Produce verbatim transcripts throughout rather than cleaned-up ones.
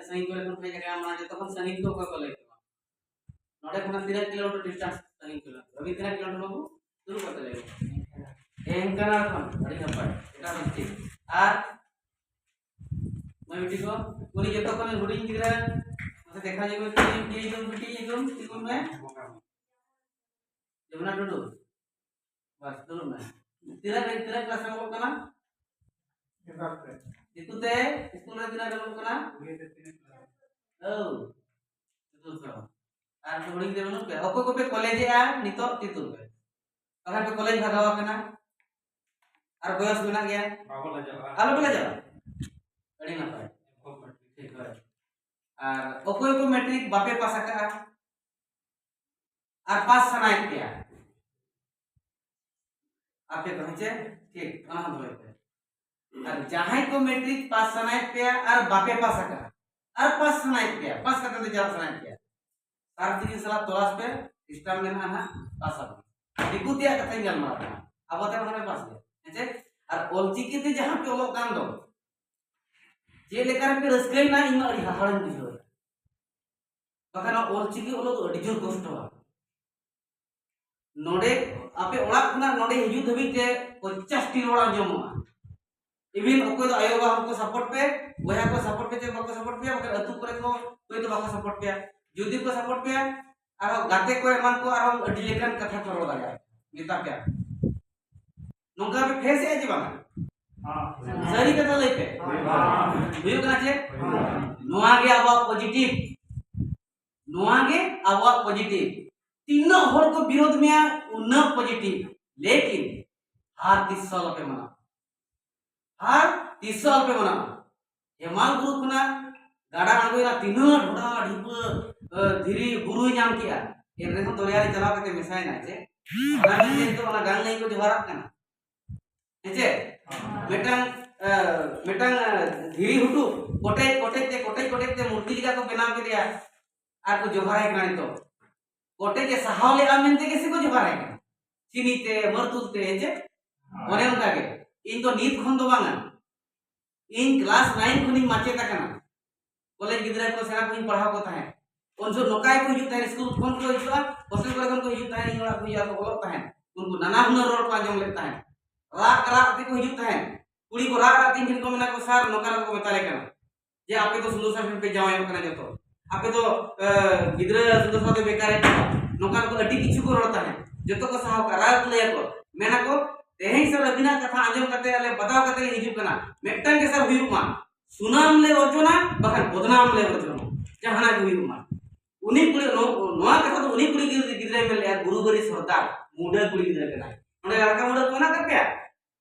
ᱥᱟᱺᱜᱤᱧ ᱠᱚᱨᱮ ᱠᱷᱚᱱ ᱯᱮ ᱡᱟᱭᱜᱟ ᱢᱟ ᱡᱚᱛᱚ ᱠᱷᱚᱱ ᱥᱟᱺᱜᱤᱧ ᱫᱚ ᱚᱠᱚᱭ ᱠᱚ ᱞᱟᱹᱭ ᱠᱚᱣᱟ? ᱱᱚᱰᱮ ᱠᱷᱚᱱᱟᱜ ᱛᱤᱱᱟᱹᱜ ᱠᱤᱞᱳᱢᱤᱴᱟᱨ ᱰᱤᱥᱴᱮᱱᱥ ᱥᱟᱺᱜᱤᱧ ᱠᱟᱱᱟ? ᱨᱚᱵᱤ, ᱛᱤᱱᱟᱹᱜ ᱠᱤᱞᱳᱢᱤᱴᱟᱨ ᱵᱟᱹᱵᱩ? ᱫᱩᱲᱩᱵ ᱠᱟᱛᱮ ᱞᱟᱹᱭ ᱢᱮ᱾ ᱰᱷᱮᱝᱠᱟᱱᱟᱞ ᱠᱷᱚᱱ, ᱟᱹᱰᱤ ᱱᱟᱯᱟᱭ, ᱮᱴᱟᱜ ᱦᱚᱸ ᱴᱷᱤᱠ᱾ ᱟᱨ ᱢᱟᱹᱭ ᱵᱤᱴᱤ ᱠᱚ, ᱩᱱᱤ ᱡᱚᱛᱚ ᱠᱷᱚᱱ ᱦᱩᱰᱤᱧ ᱜᱤᱫᱽᱨᱟᱹ, ᱢᱟᱥᱮ ᱫᱮᱠᱷᱟ ᱧᱚᱜ ᱢᱮ, ᱪᱮᱫ ᱧᱩᱛᱩᱢ, ᱵᱤᱴᱤ ᱧᱩᱛᱩᱢ, ᱛᱤᱸᱜᱩᱱ ᱢᱮ᱾ ᱡᱚᱢᱩᱱᱟ ᱴᱩᱰᱩ᱾ ᱵᱟᱥ, ᱫᱩᱲᱩᱵ ᱢᱮ᱾ ᱛᱤᱱᱟᱹᱜ ᱨᱮ, ᱛᱤᱱᱟᱹᱜ ᱠᱞᱟᱥ ᱨᱮ ᱚᱞᱚᱜ ᱠᱟᱱᱟ? ᱮᱜᱟᱨᱚ ᱛᱮ᱾ ᱫᱤᱠᱩ ᱛᱮ ᱥᱠᱩᱞ ᱨᱮ ᱛᱤᱱᱟᱹᱜ ᱨᱮ ᱚᱞᱚᱜ ᱠᱟᱱᱟ? ᱠᱩᱲᱤ ᱛᱮ ᱛᱤᱱᱟᱹᱜ ᱠᱞᱟᱥ? ᱳ, ᱪᱚᱛᱩᱨᱛᱷᱚ᱾ ᱟᱨ ᱦᱩᱰᱤᱧ ᱨᱮ ᱵᱟᱹᱱᱩᱜ ᱯᱮ? ᱚᱠᱚᱭ ᱠᱚᱯᱮ ᱠᱚᱞᱮᱡᱮᱜᱼᱟ ᱱᱤᱛᱚᱜ ᱛᱤᱛᱩᱨ ᱯᱮ? ᱵᱟᱠᱷᱟᱱ ᱯᱮ ᱠᱚᱞᱮᱡᱽ ᱵᱷᱟᱜᱟᱣ ᱟᱠᱟᱱᱟ? ᱟᱨ ᱵᱚᱭᱚᱥ ᱢᱮᱱᱟᱜ ᱜᱮᱭᱟ? ᱵᱟᱵᱚ ᱞᱟᱡᱟᱜᱼᱟ᱾ ᱟᱞᱚ ᱯᱮ ᱞᱟᱡᱟᱜᱼᱟ᱾ ᱟᱹᱰᱤ ᱱᱟᱯᱟᱭ᱾ ᱴᱷᱤᱠ, ᱦᱳᱭ᱾ ᱟᱨ ᱚᱠᱚᱭ ᱠᱚ ᱢᱮᱴᱨᱤᱠ ᱵᱟᱯᱮ ᱯᱟᱥ ᱟᱠᱟᱫᱼᱟ? ᱟᱨ ᱯᱟᱥ ᱥᱟᱱᱟᱭᱮᱫ ᱯᱮᱭᱟ? ᱟᱯᱮ ᱠᱚ, ᱦᱮᱸ ᱪᱮ? ᱴᱷᱤᱠ, ᱚᱱᱟ ᱦᱚᱸ ᱫᱚᱦᱚᱭ ᱯᱮ᱾ ᱟᱨ ᱡᱟᱦᱟᱸᱭ ᱠᱚ ᱢᱮᱴᱨᱤᱠ ᱯᱟᱥ ᱥᱟᱱᱟᱭᱮᱫ ᱯᱮᱭᱟ ᱟᱨ ᱵᱟᱯᱮ ᱯᱟᱥ ᱟᱠᱟᱫᱟ, ᱟᱨ ᱯᱟᱥ ᱥᱟᱱᱟᱭᱮᱫ ᱯᱮᱭᱟ, ᱯᱟᱥ ᱠᱟᱛᱮ ᱫᱚ ᱪᱟᱞᱟᱜ ᱥᱟᱱᱟᱭᱮᱫ ᱯᱮᱭᱟ, ᱥᱟᱨ ᱛᱤᱠᱤᱱ ᱥᱟᱞᱟᱜ ᱛᱚᱞᱟᱥ ᱯᱮ, ᱥᱴᱟᱢ ᱢᱮᱱᱟᱜᱼᱟ ᱱᱟᱦᱟᱜ, ᱯᱟᱥ ᱟᱵᱚᱱ᱾ ᱫᱤᱠᱩ ᱛᱮᱭᱟᱜ ᱠᱟᱛᱷᱟᱧ ᱜᱟᱞᱢᱟᱨᱟᱣ ᱠᱟᱱᱟ, ᱟᱵᱚ ᱛᱮ ᱵᱟᱠᱷᱟᱱ ᱯᱟᱥ ᱜᱮ, ᱦᱮᱸ ᱪᱮ? ᱟᱨ ᱚᱞᱪᱤᱠᱤ ᱛᱮ ᱡᱟᱦᱟᱸ ᱯᱮ ᱚᱞᱚᱜ ᱠᱟᱱ ᱫᱚ, ᱪᱮᱫ ᱞᱮᱠᱟ ᱨᱮᱯᱮ ᱨᱟᱹᱥᱠᱟᱹᱭᱮᱱᱟ, ᱤᱧ ᱢᱟ ᱟᱹᱰᱤ ᱦᱟᱦᱟᱲᱟᱧ ᱵᱩᱡᱷᱟᱹᱣ ᱮᱫᱟ᱾ ᱵᱟᱠᱷᱟᱱ ᱱᱚᱣᱟ ᱚᱞᱪᱤᱠᱤ ᱚᱞᱚᱜ ᱫᱚ ᱟᱹᱰᱤ ᱡᱳᱨ ᱠᱚᱥᱴᱚᱣᱟ᱾ ᱱᱚᱰᱮ ᱟᱯᱮ ᱚᱲᱟᱜ ᱠᱷᱚᱱᱟᱜ ᱱᱚᱰᱮ ᱦᱤᱡᱩᱜ ᱫᱷᱟᱹᱵᱤᱡ ᱛᱮ ᱯᱚᱧᱪᱟᱥ ᱴᱤ ᱨᱚᱲ ᱟᱸᱡᱚᱢᱚᱜᱼᱟ᱾ Even ᱚᱠᱚᱭ ᱫᱚ ᱟᱭᱳ ᱵᱟᱵᱟ ᱦᱚᱸᱠᱚ support ᱯᱮ, ᱵᱚᱭᱦᱟ ᱠᱚ support ᱯᱮ ᱪᱮ ᱵᱟᱠᱚ support ᱯᱮᱭᱟ, ᱵᱟᱠᱷᱟᱱ ᱟᱹᱛᱩ ᱠᱚᱨᱮ ᱠᱚ ᱦᱚᱭᱛᱳ ᱵᱟᱠᱚ support ᱯᱮᱭᱟ᱾ ᱡᱩᱫᱤ ᱠᱚ support ᱯᱮᱭᱟ, ᱟᱨᱦᱚᱸ ᱜᱟᱛᱮ ᱠᱚ ᱮᱢᱟᱱ ᱠᱚ ᱟᱨᱦᱚᱸ ᱟᱹᱰᱤ ᱞᱮᱠᱟᱱ ᱠᱟᱛᱷᱟ ᱠᱚ ᱨᱚᱲ ᱫᱟᱲᱮᱭᱟᱜᱼᱟ, ᱢᱮᱛᱟ ᱯᱮᱭᱟ᱾ ᱱᱚᱝᱠᱟ ᱯᱮ face ᱮᱫᱼᱟ ᱪᱮ ᱵᱟᱝᱟ? ᱥᱟᱹᱨᱤ ᱠᱟᱛᱷᱟ ᱞᱟᱹᱭ ᱯᱮ᱾ ᱦᱩᱭᱩᱜ ᱠᱟᱱᱟ ᱪᱮ? ᱱᱚᱣᱟ ᱜᱮ ᱟᱵᱚᱣᱟᱜ positive᱾ ᱱᱚᱣᱟ ᱜᱮ ᱟᱵᱚᱣᱟᱜ positive᱾ ᱛᱤᱱᱟᱹᱜ ᱦᱚᱲ ᱠᱚ ᱵᱤᱨᱳᱫ ᱢᱮᱭᱟ, ᱩᱱᱟᱹᱜ positive᱾ ᱞᱮᱠᱤᱱ ᱦᱟᱨ ᱛᱤᱥ ᱦᱚᱸ ᱟᱞᱚᱯᱮ ᱢᱟᱱᱟᱣᱟ᱾ ᱦᱟᱨ ᱛᱤᱥ ᱦᱚᱸ ᱟᱞᱚᱯᱮ ᱢᱟᱱᱟᱣᱟ᱾ ᱦᱮᱢᱟᱞ ᱵᱩᱨᱩ ᱠᱷᱚᱱᱟᱜ ᱜᱟᱰᱟ ᱟᱬᱜᱚᱭᱮᱱᱟ, ᱛᱤᱱᱟᱹᱜ ᱰᱷᱚᱰᱟ ᱰᱷᱤᱯᱟᱹ, ᱮ, ᱫᱷᱤᱨᱤ ᱵᱩᱨᱩᱭ ᱧᱟᱢ ᱠᱮᱜᱼᱟ, ᱮᱱ ᱨᱮᱦᱚᱸ ᱫᱚᱨᱭᱟ ᱨᱮ ᱪᱟᱞᱟᱣ ᱠᱟᱛᱮ ᱢᱮᱥᱟᱭᱮᱱᱟ᱾ ᱪᱮ ᱚᱱᱟ ᱢᱮᱱᱛᱮ ᱱᱤᱛᱚᱜ ᱚᱱᱟ ᱜᱟᱝ ᱱᱟᱹᱭ ᱠᱚ ᱡᱚᱦᱟᱨᱟᱜ ᱠᱟᱱᱟ? ᱦᱮᱸ ᱪᱮ? ᱢᱤᱫᱴᱟᱝ, ᱮ, ᱢᱤᱫᱴᱟᱝ, ᱮ, ᱫᱷᱤᱨᱤ ᱦᱩᱴᱩ ᱠᱚᱴᱮᱡ ᱠᱚᱴᱮᱡ ᱛᱮ, ᱠᱚᱴᱮᱡ ᱠᱚᱴᱮᱡ ᱛᱮ ᱢᱩᱨᱛᱤ ᱞᱮᱠᱟ ᱠᱚ ᱵᱮᱱᱟᱣ ᱠᱮᱫᱮᱭᱟ ᱟᱨ ᱠᱚ ᱡᱚᱦᱟᱨᱟᱭ ᱠᱟᱱᱟ ᱱᱤᱛᱚᱜ᱾ ᱠᱚᱴᱮᱡ ᱮ ᱥᱟᱦᱟᱣ ᱞᱮᱫᱼᱟ ᱢᱮᱱᱛᱮ ᱜᱮ ᱥᱮ ᱠᱚ ᱡᱚᱦᱟᱨᱟᱭ ᱠᱟᱱᱟ, ᱪᱤᱱᱤ ᱛᱮ, ᱢᱟᱹᱨᱛᱩᱞ ᱛᱮ, ᱦᱮᱸ ᱪᱮ? ᱚᱱᱮ ᱚᱱᱠᱟ ᱜᱮ᱾ ᱤᱧ ᱫᱚ ᱱᱤᱛ ᱠᱷᱚᱱ ᱫᱚ ᱵᱟᱝᱟ, ᱤᱧ class nine ᱠᱷᱚᱱᱤᱧ ᱢᱟᱪᱮᱫ ᱟᱠᱟᱱᱟ᱾ ᱠᱚᱞᱮᱡᱽ ᱜᱤᱫᱽᱨᱟᱹ ᱠᱚ, ᱥᱮᱬᱟ ᱠᱚᱧ ᱯᱟᱲᱦᱟᱣ ᱠᱚ ᱛᱟᱦᱮᱸᱫ, ᱩᱱ ᱡᱚᱦᱚᱜ ᱱᱚᱝᱠᱟ ᱜᱮᱠᱚ ᱦᱤᱡᱩᱜ ᱛᱟᱦᱮᱸᱫ, ᱥᱠᱩᱞ ᱠᱷᱚᱱ ᱠᱚ ᱦᱤᱡᱩᱜᱼᱟ, ᱦᱳᱥᱴᱮᱞ ᱠᱚᱨᱮ ᱠᱷᱚᱱ ᱠᱚ ᱦᱤᱡᱩᱜ ᱛᱟᱦᱮᱸᱫ, ᱤᱧ ᱚᱲᱟᱜ ᱠᱚ ᱦᱤᱡᱩᱜᱼᱟ, ᱠᱚ ᱚᱞᱚᱜ ᱛᱟᱦᱮᱸᱫ᱾ ᱩᱱᱠᱩ ᱱᱟᱱᱟ ᱦᱩᱱᱟᱹᱨ ᱨᱚᱲ ᱠᱚ ᱟᱸᱡᱚᱢ ᱞᱮᱫ ᱛᱟᱦᱮᱸᱫ, ᱨᱟᱜ ᱨᱟᱜ ᱛᱮᱠᱚ ᱦᱤᱡᱩᱜ ᱛᱟᱦᱮᱸᱫ᱾ ᱠᱩᱲᱤ ᱠᱚ ᱨᱟᱜ ᱨᱟᱜ ᱛᱮ ᱤᱧ ᱴᱷᱮᱱ ᱠᱚ ᱢᱮᱱᱟ ᱠᱚ, "ᱥᱟᱨ, ᱱᱚᱝᱠᱟ ᱱᱚᱝᱠᱟ ᱠᱚ ᱢᱮᱛᱟ ᱞᱮ ᱠᱟᱱᱟ ᱡᱮ ᱟᱯᱮ ᱫᱚ ᱥᱩᱫᱷᱩ ᱥᱟᱨ ᱴᱷᱮᱱ ᱯᱮ ᱡᱟᱶᱟᱭᱚᱜ ᱠᱟᱱᱟ ᱡᱚᱛᱚ, ᱟᱯᱮ ᱫᱚ ᱮ, ᱜᱤᱫᱽᱨᱟᱹ ᱥᱩᱫᱷᱩ ᱥᱟᱨ ᱫᱚ ᱵᱮᱠᱟᱨ ᱮ ᱠᱟᱱᱟ", ᱱᱚᱝᱠᱟ ᱠᱚ ᱟᱹᱰᱤ ᱠᱤᱪᱷᱩ ᱠᱚ ᱨᱚᱲ ᱛᱟᱦᱮᱸᱫ᱾ ᱡᱚᱛᱚ ᱠᱚ ᱥᱟᱦᱟᱣ ᱠᱟᱜᱼᱟ, ᱨᱟᱜ ᱠᱚ ᱞᱟᱹᱭᱟ ᱠᱚ, ᱢᱮᱱᱟ ᱠᱚ, "ᱛᱮᱦᱮᱧ ᱥᱟᱨ ᱟᱹᱵᱤᱱᱟᱜ ᱠᱟᱛᱷᱟ ᱟᱸᱡᱚᱢ ᱠᱟᱛᱮ ᱟᱞᱮ ᱵᱟᱫᱷᱟᱣ ᱠᱟᱛᱮ ᱞᱮ ᱦᱤᱡᱩᱜ ᱠᱟᱱᱟ, ᱢᱤᱫᱴᱟᱝ ᱜᱮ ᱥᱟᱨ ᱦᱩᱭᱩᱜ ᱢᱟ, ᱥᱩᱱᱟᱢ ᱞᱮ ᱚᱨᱡᱚᱱᱟ ᱵᱟᱠᱷᱟᱱ ᱵᱚᱫᱱᱟᱢ ᱞᱮ ᱚᱨᱡᱚᱱᱟ, ᱡᱟᱦᱟᱱᱟᱜ ᱜᱮ ᱦᱩᱭᱩᱜ ᱢᱟ᱾" ᱩᱱᱤ ᱠᱩᱲᱤ, ᱱᱚ-, ᱱᱚᱣᱟ ᱠᱟᱛᱷᱟ ᱫᱚ ᱩᱱᱤ ᱠᱩᱲᱤ ᱜᱤᱫᱽᱨᱟᱹᱭ ᱢᱮᱱ ᱞᱮᱜᱼᱟ, ᱜᱩᱨᱩᱵᱟᱨᱤ ᱥᱚᱨᱫᱟᱨ, ᱢᱩᱰᱟᱹ ᱠᱩᱲᱤ ᱜᱤᱫᱽᱨᱟᱹ ᱠᱟᱱᱟᱭ᱾ ᱱᱚᱰᱮ ᱞᱟᱲᱠᱟ ᱢᱩᱰᱟᱹ ᱠᱚ ᱢᱮᱱᱟᱜ ᱟᱠᱟᱫ ᱯᱮᱭᱟ?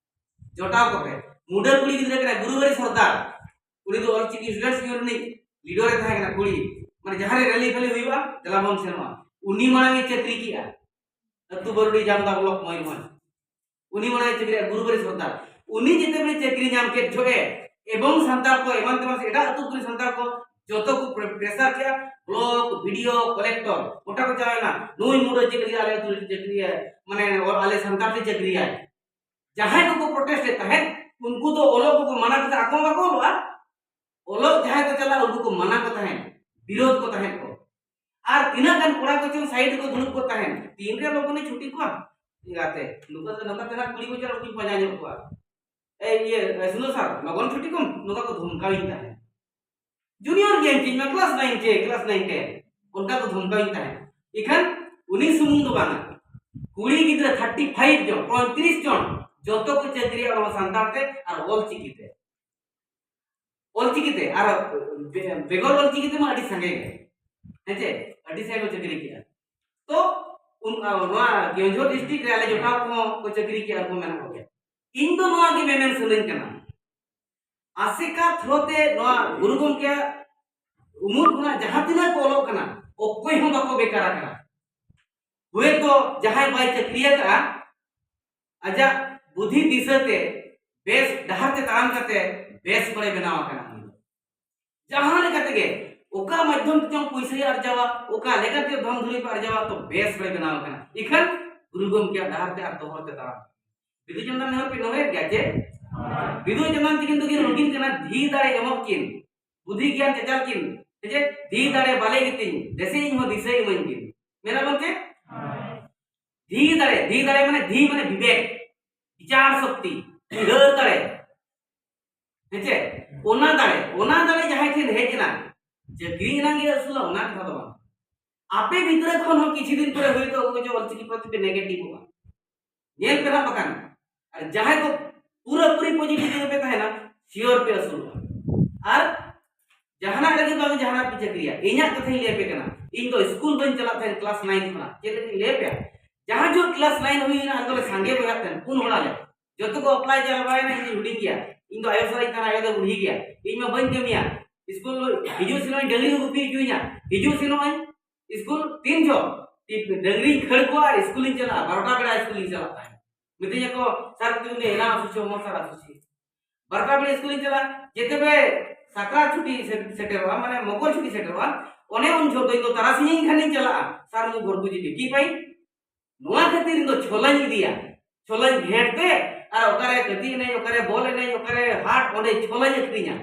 ᱡᱚᱴᱟᱣ ᱠᱚᱯᱮ᱾ ᱢᱩᱰᱟᱹ ᱠᱩᱲᱤ ᱜᱤᱫᱽᱨᱟᱹ ᱠᱟᱱᱟᱭ, ᱜᱩᱨᱩᱵᱟᱨᱤ ᱥᱚᱨᱫᱟᱨ᱾ ᱩᱱᱤ ᱫᱚ ᱚᱞᱪᱤᱠᱤ ᱥᱴᱩᱰᱮᱱᱴᱥ ᱤᱭᱩᱱᱤᱭᱚᱱ ᱨᱤᱱᱤᱡ ᱞᱤᱰᱟᱨ ᱮ ᱛᱟᱦᱮᱸ ᱠᱟᱱᱟ, ᱠᱩᱲᱤ᱾ ᱢᱟᱱᱮ, ᱡᱟᱦᱟᱸ ᱨᱮ ᱨᱮᱞᱤ ᱯᱷᱮᱞᱤ ᱦᱩᱭᱩᱜᱼᱟ, ᱫᱮᱞᱟ ᱵᱚᱱ ᱥᱮᱱᱚᱜᱼᱟ᱾ ᱩᱱᱤ ᱢᱟᱲᱟᱝ ᱮ ᱪᱟᱹᱠᱨᱤ ᱠᱮᱜᱼᱟ, ᱟᱹᱛᱩ ᱵᱟᱹᱨᱩᱰᱤ, ᱡᱟᱢᱫᱟ ᱵᱞᱚᱠ, ᱢᱚᱭᱩᱨᱵᱷᱚᱸᱡᱽ᱾ ᱩᱱᱤ ᱢᱟᱲᱟᱝ ᱮ ᱪᱟᱹᱠᱨᱤᱭᱟ, ᱜᱩᱨᱩᱵᱟᱨᱤ ᱥᱚᱨᱫᱟᱨ᱾ ᱩᱱᱤ ᱡᱮᱛᱮ ᱵᱮᱲᱮ ᱪᱟᱹᱠᱨᱤ ᱧᱟᱢ ᱠᱮᱫ ᱡᱚᱦᱚᱜ ᱮ, ᱮᱵᱚᱝ ᱥᱟᱱᱛᱟᱲ ᱠᱚ, ᱮᱢᱟᱱ ᱛᱮᱢᱟᱱ ᱮᱴᱟᱜ ᱟᱹᱛᱩ ᱠᱚᱨᱮ ᱥᱟᱱᱛᱟᱲ ᱠᱚ ᱡᱚᱛᱚ ᱠᱚ ᱯᱨᱮ-, ᱯᱨᱮᱥᱟᱨ ᱠᱮᱜᱼᱟ, ᱵᱞᱚᱠ, ᱵᱤ ᱰᱤ ᱳ, ᱠᱚᱞᱮᱠᱴᱚᱨ, ᱜᱚᱴᱟ ᱠᱚ ᱪᱟᱞᱟᱣ ᱮᱱᱟ, "ᱱᱩᱭ ᱢᱩᱰᱟᱹ ᱪᱮᱫ ᱞᱟᱹᱜᱤᱫ ᱟᱞᱮ ᱟᱹᱛᱩ ᱨᱮ ᱪᱟᱹᱠᱨᱤᱭᱟᱭ, ᱢᱟᱱᱮ, ᱟᱞᱮ ᱥᱟᱱᱛᱟᱲ ᱛᱮ ᱪᱟᱹᱠᱨᱤᱭᱟᱭ?" ᱡᱟᱦᱟᱸᱭ ᱠᱚᱠᱚ ᱯᱨᱚᱴᱮᱥᱴ ᱮᱫ ᱛᱟᱦᱮᱸᱫ, ᱩᱱᱠᱩ ᱫᱚ ᱚᱞᱚᱜ ᱠᱚᱠᱚ ᱢᱟᱱᱟ ᱠᱟᱛᱮ ᱟᱠᱚ ᱦᱚᱸ ᱵᱟᱠᱚ ᱚᱞᱚᱜᱼᱟ᱾ ᱚᱞᱚᱜ ᱡᱟᱦᱟᱸᱭ ᱠᱚ ᱪᱟᱞᱟᱜᱼᱟ, ᱩᱱᱠᱩ ᱠᱚ ᱢᱟᱱᱟ ᱠᱚ ᱛᱟᱦᱮᱸᱫ, ᱵᱤᱨᱳᱫᱷ ᱠᱚ ᱛᱟᱦᱮᱸᱫ ᱠᱚ᱾ ᱟᱨ ᱛᱤᱱᱟᱹᱜ ᱜᱟᱱ ᱠᱚᱲᱟ ᱠᱚᱪᱚᱝ ᱥᱟᱭᱤᱰ ᱨᱮᱠᱚ ᱫᱩᱲᱩᱵ ᱠᱚ ᱛᱟᱦᱮᱸᱫ, "ᱛᱤᱱᱨᱮ ᱞᱚᱜᱚᱱᱮ ᱪᱷᱩᱴᱤ ᱠᱚᱣᱟ ᱮᱸᱜᱟᱛᱮ, ᱱᱚᱝᱠᱟ ᱫᱚ, ᱱᱚᱝᱠᱟ ᱛᱮᱱᱟᱜ ᱠᱩᱲᱤ ᱠᱚ ᱪᱟᱞᱟᱜ, ᱩᱱᱠᱩᱧ ᱯᱟᱸᱡᱟ ᱧᱚᱜ ᱠᱚᱣᱟ, ᱮ, ᱤᱭᱟᱹ, ᱮ, ᱥᱩᱱᱫᱚᱨ ᱥᱟᱨ, ᱞᱚᱜᱚᱱ ᱪᱷᱩᱴᱤ ᱠᱚᱢ", ᱱᱚᱝᱠᱟ ᱠᱚ ᱫᱷᱚᱢᱠᱟᱣᱤᱧ ᱛᱟᱦᱮᱸᱫ᱾ ᱡᱩᱱᱤᱭᱚᱨ ᱜᱮᱭᱟᱹᱧ, ᱤᱧ ᱢᱟ ᱠᱞᱟᱥ ᱱᱟᱭᱤᱱ ᱪᱮ, ᱠᱞᱟᱥ ᱱᱟᱭᱤᱱ ᱴᱮᱱ, ᱚᱱᱠᱟ ᱠᱚ ᱫᱷᱚᱢᱠᱟᱣᱤᱧ ᱛᱟᱦᱮᱸᱫ᱾ ᱤᱠᱷᱟᱹᱱ ᱩᱱᱤ ᱥᱩᱢᱩᱝ ᱫᱚ ᱵᱟᱝᱟ, ᱠᱩᱲᱤ ᱜᱤᱫᱽᱨᱟᱹ ᱛᱷᱟᱨᱴᱤ ᱯᱷᱟᱭᱤᱵᱷ ᱡᱚᱱ, ᱯᱚᱸᱭᱛᱨᱤᱥ ᱡᱚᱱ, ᱡᱚᱛᱚ ᱠᱚ ᱪᱟᱹᱠᱨᱤᱭᱟ ᱱᱚᱣᱟ ᱥᱟᱱᱛᱟᱲ ᱛᱮ ᱟᱨ ᱚᱞ ᱪᱤᱠᱤ ᱛᱮ᱾ ᱚᱞ ᱪᱤᱠᱤ ᱛᱮ, ᱟᱨ ᱵᱮ-, ᱵᱮᱜᱚᱨ ᱚᱞ ᱪᱤᱠᱤ ᱛᱮᱢᱟ ᱟᱹᱰᱤ ᱥᱟᱸᱜᱮ ᱜᱮ, ᱦᱮᱸ ᱪᱮ? ᱟᱹᱰᱤ ᱥᱟᱸᱜᱮ ᱠᱚ ᱪᱟᱹᱠᱨᱤ ᱠᱮᱜᱼᱟ᱾ ᱛᱚ, ᱩᱱ, ᱱᱚᱣᱟ ᱠᱮᱣᱚᱱᱡᱷᱚᱨ ᱰᱤᱥᱴᱨᱤᱠᱴ ᱨᱮ ᱟᱞᱮ ᱡᱚᱴᱟᱣ ᱠᱚᱦᱚᱸ ᱠᱚ ᱪᱟᱹᱠᱨᱤ ᱠᱮᱜᱼᱟ, ᱩᱱᱠᱩ ᱢᱮᱱᱟᱜ ᱠᱚᱜᱮᱭᱟ᱾ ᱤᱧ ᱫᱚ ᱱᱚᱣᱟ ᱜᱮ ᱢᱮᱢᱮᱱ ᱥᱟᱱᱟᱧ ᱠᱟᱱᱟ, ᱟᱥᱮᱠᱟ ᱛᱷᱨᱳ ᱛᱮ ᱱᱚᱣᱟ ᱜᱩᱨᱩ ᱜᱚᱢᱠᱮᱭᱟᱜ ᱩᱢᱩᱞ ᱠᱷᱚᱱᱟᱜ ᱡᱟᱦᱟᱸ ᱛᱤᱱᱟᱹᱜ ᱠᱚ ᱚᱞᱚᱜ ᱠᱟᱱᱟ, ᱚᱠᱚᱭ ᱦᱚᱸ ᱵᱟᱠᱚ ᱵᱮᱠᱟᱨ ᱟᱠᱟᱱᱟ᱾ ᱦᱚᱭᱛᱚ ᱡᱟᱦᱟᱸᱭ ᱵᱟᱭ ᱪᱟᱹᱠᱨᱤ ᱟᱠᱟᱫᱼᱟ, ᱟᱡᱟᱜ ᱵᱩᱫᱷᱤ ᱫᱤᱥᱟᱹ ᱛᱮ ᱵᱮᱥ ᱰᱟᱦᱟᱨ ᱛᱮ ᱛᱟᱲᱟᱢ ᱠᱟᱛᱮ ᱵᱮᱥ ᱦᱚᱲᱮ ᱵᱮᱱᱟᱣ ᱟᱠᱟᱱᱟ᱾ ᱩᱱᱤ ᱫᱚ ᱡᱟᱦᱟᱸ ᱞᱮᱠᱟ ᱛᱮᱜᱮ, ᱚᱠᱟ ᱢᱟᱫᱽᱫᱷᱚᱢ ᱛᱮ ᱪᱚᱝ ᱯᱩᱭᱥᱟᱹᱭ ᱟᱨᱡᱟᱣᱟ, ᱚᱠᱟ ᱞᱮᱠᱟᱛᱮ ᱫᱷᱚᱱ ᱫᱩᱨᱤᱵ ᱟᱨᱡᱟᱣᱟ, ᱛᱚ ᱵᱮᱥ ᱦᱚᱲᱮ ᱵᱮᱱᱟᱣ ᱟᱠᱟᱱᱟ᱾ ᱤᱠᱷᱟᱹᱱ ᱜᱩᱨᱩ ᱜᱚᱢᱠᱮᱭᱟᱜ ᱰᱟᱦᱟᱨ ᱛᱮ ᱟᱨ ᱛᱚᱦᱚᱨ ᱛᱮ ᱛᱟᱲᱟᱢ᱾ ᱵᱤᱫᱩ ᱪᱟᱸᱫᱟᱱ ᱱᱮᱦᱚᱨ ᱯᱮ ᱱᱚᱦᱚᱨᱮᱫ ᱜᱮᱭᱟ ᱪᱮ? ᱵᱤᱫᱩ ᱪᱟᱸᱫᱟᱱ ᱛᱤᱠᱤᱱ ᱫᱚᱠᱤᱱ ᱨᱚᱝᱜᱤᱱ ᱠᱟᱱᱟ, ᱫᱷᱤ ᱫᱟᱲᱮ ᱮᱢᱚᱜ ᱠᱤᱱ᱾ ᱵᱩᱫᱷᱤ ᱜᱮᱭᱟᱱ ᱪᱟᱪᱟᱞ ᱠᱤᱱ, ᱦᱮᱸ ᱪᱮ? ᱫᱷᱤ ᱫᱟᱲᱮ ᱵᱟᱞᱮ ᱜᱮᱛᱤᱧ, ᱫᱮᱥᱮ ᱤᱧ ᱦᱚᱸ ᱫᱤᱥᱟᱹ ᱤᱢᱟᱹᱧ ᱵᱤᱱ᱾ ᱢᱮᱱᱟ ᱵᱚᱱ ᱪᱮ? ᱫᱷᱤ ᱫᱟᱲᱮ, ᱫᱷᱤ ᱫᱟᱲᱮ ᱢᱟᱱᱮ ᱫᱷᱤ ᱢᱟᱱᱮ ᱵᱤᱵᱮᱠ, ᱵᱤᱪᱟᱨ ᱥᱚᱠᱛᱤ, ᱩᱭᱦᱟᱹᱨ ᱫᱟᱲᱮ, ᱦᱮᱸ ᱪᱮ? ᱚᱱᱟ ᱫᱟᱲᱮ, ᱚᱱᱟ ᱫᱟᱲᱮ ᱡᱟᱦᱟᱸᱭ ᱴᱷᱮᱱ ᱦᱮᱡ ᱮᱱᱟ, ᱪᱟᱹᱠᱨᱤ ᱮᱱᱟᱝ ᱜᱮ ᱟᱹᱥᱩᱞᱟ, ᱚᱱᱟ ᱠᱟᱛᱷᱟ ᱫᱚ ᱵᱟᱝ᱾ ᱟᱯᱮ ᱜᱤᱫᱽᱨᱟᱹ ᱠᱷᱚᱱ ᱦᱚᱸ ᱠᱤᱪᱷᱩ ᱫᱤᱱ ᱯᱚᱨᱮ ᱦᱩᱭᱛᱳ ᱚᱠᱚᱭ ᱪᱚ ᱚᱞᱪᱤᱠᱤ ᱯᱨᱚᱛᱤ ᱯᱮ ᱱᱮᱜᱮᱴᱤᱵᱷᱚᱜᱼᱟ, ᱧᱮᱞ ᱯᱮ ᱱᱟᱜ ᱵᱟᱠᱷᱟᱱ᱾ ᱟᱨ ᱡᱟᱦᱟᱸᱭ ᱠᱚ ᱯᱩᱨᱟᱹᱯᱩᱨᱤ ᱯᱚᱡᱤᱴᱤᱵᱷ ᱨᱮᱯᱮ ᱛᱟᱦᱮᱱᱟ, ᱥᱤᱭᱳᱨ ᱯᱮ ᱟᱹᱥᱩᱞᱚᱜᱼᱟ᱾ ᱟᱨ ᱡᱟᱦᱟᱱᱟᱜ ᱨᱮᱜᱮ ᱵᱟᱝ ᱡᱟᱦᱟᱱᱟᱜ ᱯᱮ ᱪᱟᱹᱠᱨᱤᱭᱟ, ᱤᱧᱟᱹᱜ ᱠᱟᱛᱷᱟᱧ ᱞᱟᱹᱭ ᱟᱯᱮ ᱠᱟᱱᱟ, ᱤᱧ ᱫᱚ ᱥᱠᱩᱞ ᱵᱟᱹᱧ ᱪᱟᱞᱟᱜ ᱛᱟᱦᱮᱸᱫ ᱠᱞᱟᱥ ᱱᱟᱭᱤᱱ ᱠᱷᱚᱱᱟᱜ᱾ ᱪᱮᱫ ᱞᱟᱹᱜᱤᱫ ᱤᱧ ᱞᱟᱹᱭ ᱟᱯᱮᱭᱟ? ᱡᱟᱦᱟᱸ ᱡᱚᱦᱚᱜ ᱠᱞᱟᱥ ᱱᱟᱭᱤᱱ ᱦᱩᱭᱱᱟ, ᱟᱞᱮ ᱫᱚᱞᱮ ᱥᱟᱸᱜᱮ ᱵᱚᱭᱦᱟᱜ ᱛᱟᱦᱮᱸᱫ, ᱯᱩᱱ ᱦᱚᱲ ᱟᱞᱮ, ᱡᱚᱛᱚ ᱠᱚ ᱟᱯᱞᱟᱭ ᱪᱟᱵᱟᱭᱮᱱᱟ, ᱤᱧ ᱦᱩᱰᱤᱧ ᱜᱮᱭᱟ, ᱤᱧ ᱫᱚ ᱟᱭᱳ ᱥᱟᱞᱟᱜ ᱤᱧ ᱛᱟᱦᱮᱱᱟ, ᱟᱭᱳ ᱫᱚ ᱵᱩᱲᱦᱤ ᱜᱮᱭᱟ, ᱤᱧ ᱢᱟ ᱵᱟᱹᱧ ᱠᱟᱹᱢᱤᱭᱟ, ᱥᱠᱩᱞ ᱦᱤᱡᱩᱜ ᱥᱮᱱᱚᱜ ᱤᱧ ᱰᱟᱹᱝᱨᱤ ᱠᱚ ᱜᱩᱯᱤ ᱦᱚᱪᱚᱧᱟ, ᱦᱤᱡᱩᱜ ᱥᱮᱱᱚᱜ ᱟᱹᱧ ᱥᱠᱩᱞ ᱛᱤᱱ ᱡᱚᱦᱚᱜ ᱰᱟᱹᱝᱨᱤᱧ ᱠᱷᱟᱹᱲ ᱠᱚᱣᱟ ᱟᱨ ᱥᱠᱩᱞᱤᱧ ᱪᱟᱞᱟᱜᱼᱟ, ᱵᱟᱨᱚᱴᱟ ᱵᱮᱲᱟ ᱥᱠᱩᱞᱤᱧ ᱪᱟᱞᱟᱜ ᱛᱟᱦᱮᱸᱫ᱾ ᱢᱤᱛᱟᱹᱧᱟ ᱠᱚ, "ᱥᱟᱨ, ᱠᱟᱹᱴᱤᱡ ᱮᱱᱟᱝ ᱟᱹᱥᱩᱪᱷᱮ ᱦᱚᱢᱚ ᱥᱟᱨ ᱟᱹᱥᱩᱪᱷᱮ, ᱵᱟᱨᱚᱴᱟ ᱵᱮᱲᱟ ᱥᱠᱩᱞᱤᱧ ᱪᱟᱞᱟᱜᱼᱟ, ᱡᱮᱛᱮ ᱵᱮ ᱥᱟᱠᱨᱟᱛ ᱪᱷᱩᱴᱤ ᱥᱮ-, ᱥᱮᱴᱮᱨᱚᱜᱼᱟ, ᱢᱟᱱᱮ ᱢᱚᱠᱚᱨ ᱪᱷᱩᱴᱤ ᱥᱮᱴᱮᱨᱚᱜᱼᱟ, ᱚᱱᱮ ᱩᱱ ᱡᱚᱦᱚᱜ ᱫᱚ ᱤᱧ ᱫᱚ ᱛᱟᱨᱟᱥᱤᱧ ᱠᱷᱟᱱᱤᱧ ᱪᱟᱞᱟᱜᱼᱟ ᱥᱟᱨ, ᱢᱩ ᱵᱷᱚᱨ ᱵᱩᱡᱤ ᱯᱮ, ᱠᱤ ᱯᱟᱹᱭ?" ᱱᱚᱣᱟ ᱠᱷᱟᱹᱛᱤᱨ ᱤᱧ ᱫᱚ ᱪᱷᱚᱞᱟᱧ ᱤᱫᱤᱭᱟ, ᱪᱷᱚᱞᱟᱧ ᱜᱷᱮᱸᱴ ᱛᱮ ᱟᱨ ᱚᱠᱟᱨᱮ ᱠᱟᱹᱴᱤᱡ ᱮᱱᱮᱡ, ᱚᱠᱟᱨᱮ ᱵᱚᱞ ᱮᱱᱮᱡ, ᱚᱠᱟᱨᱮ ᱦᱟᱴ, ᱚᱸᱰᱮ ᱪᱷᱚᱞᱟᱧ ᱟᱹᱠᱷᱨᱤᱧᱟ᱾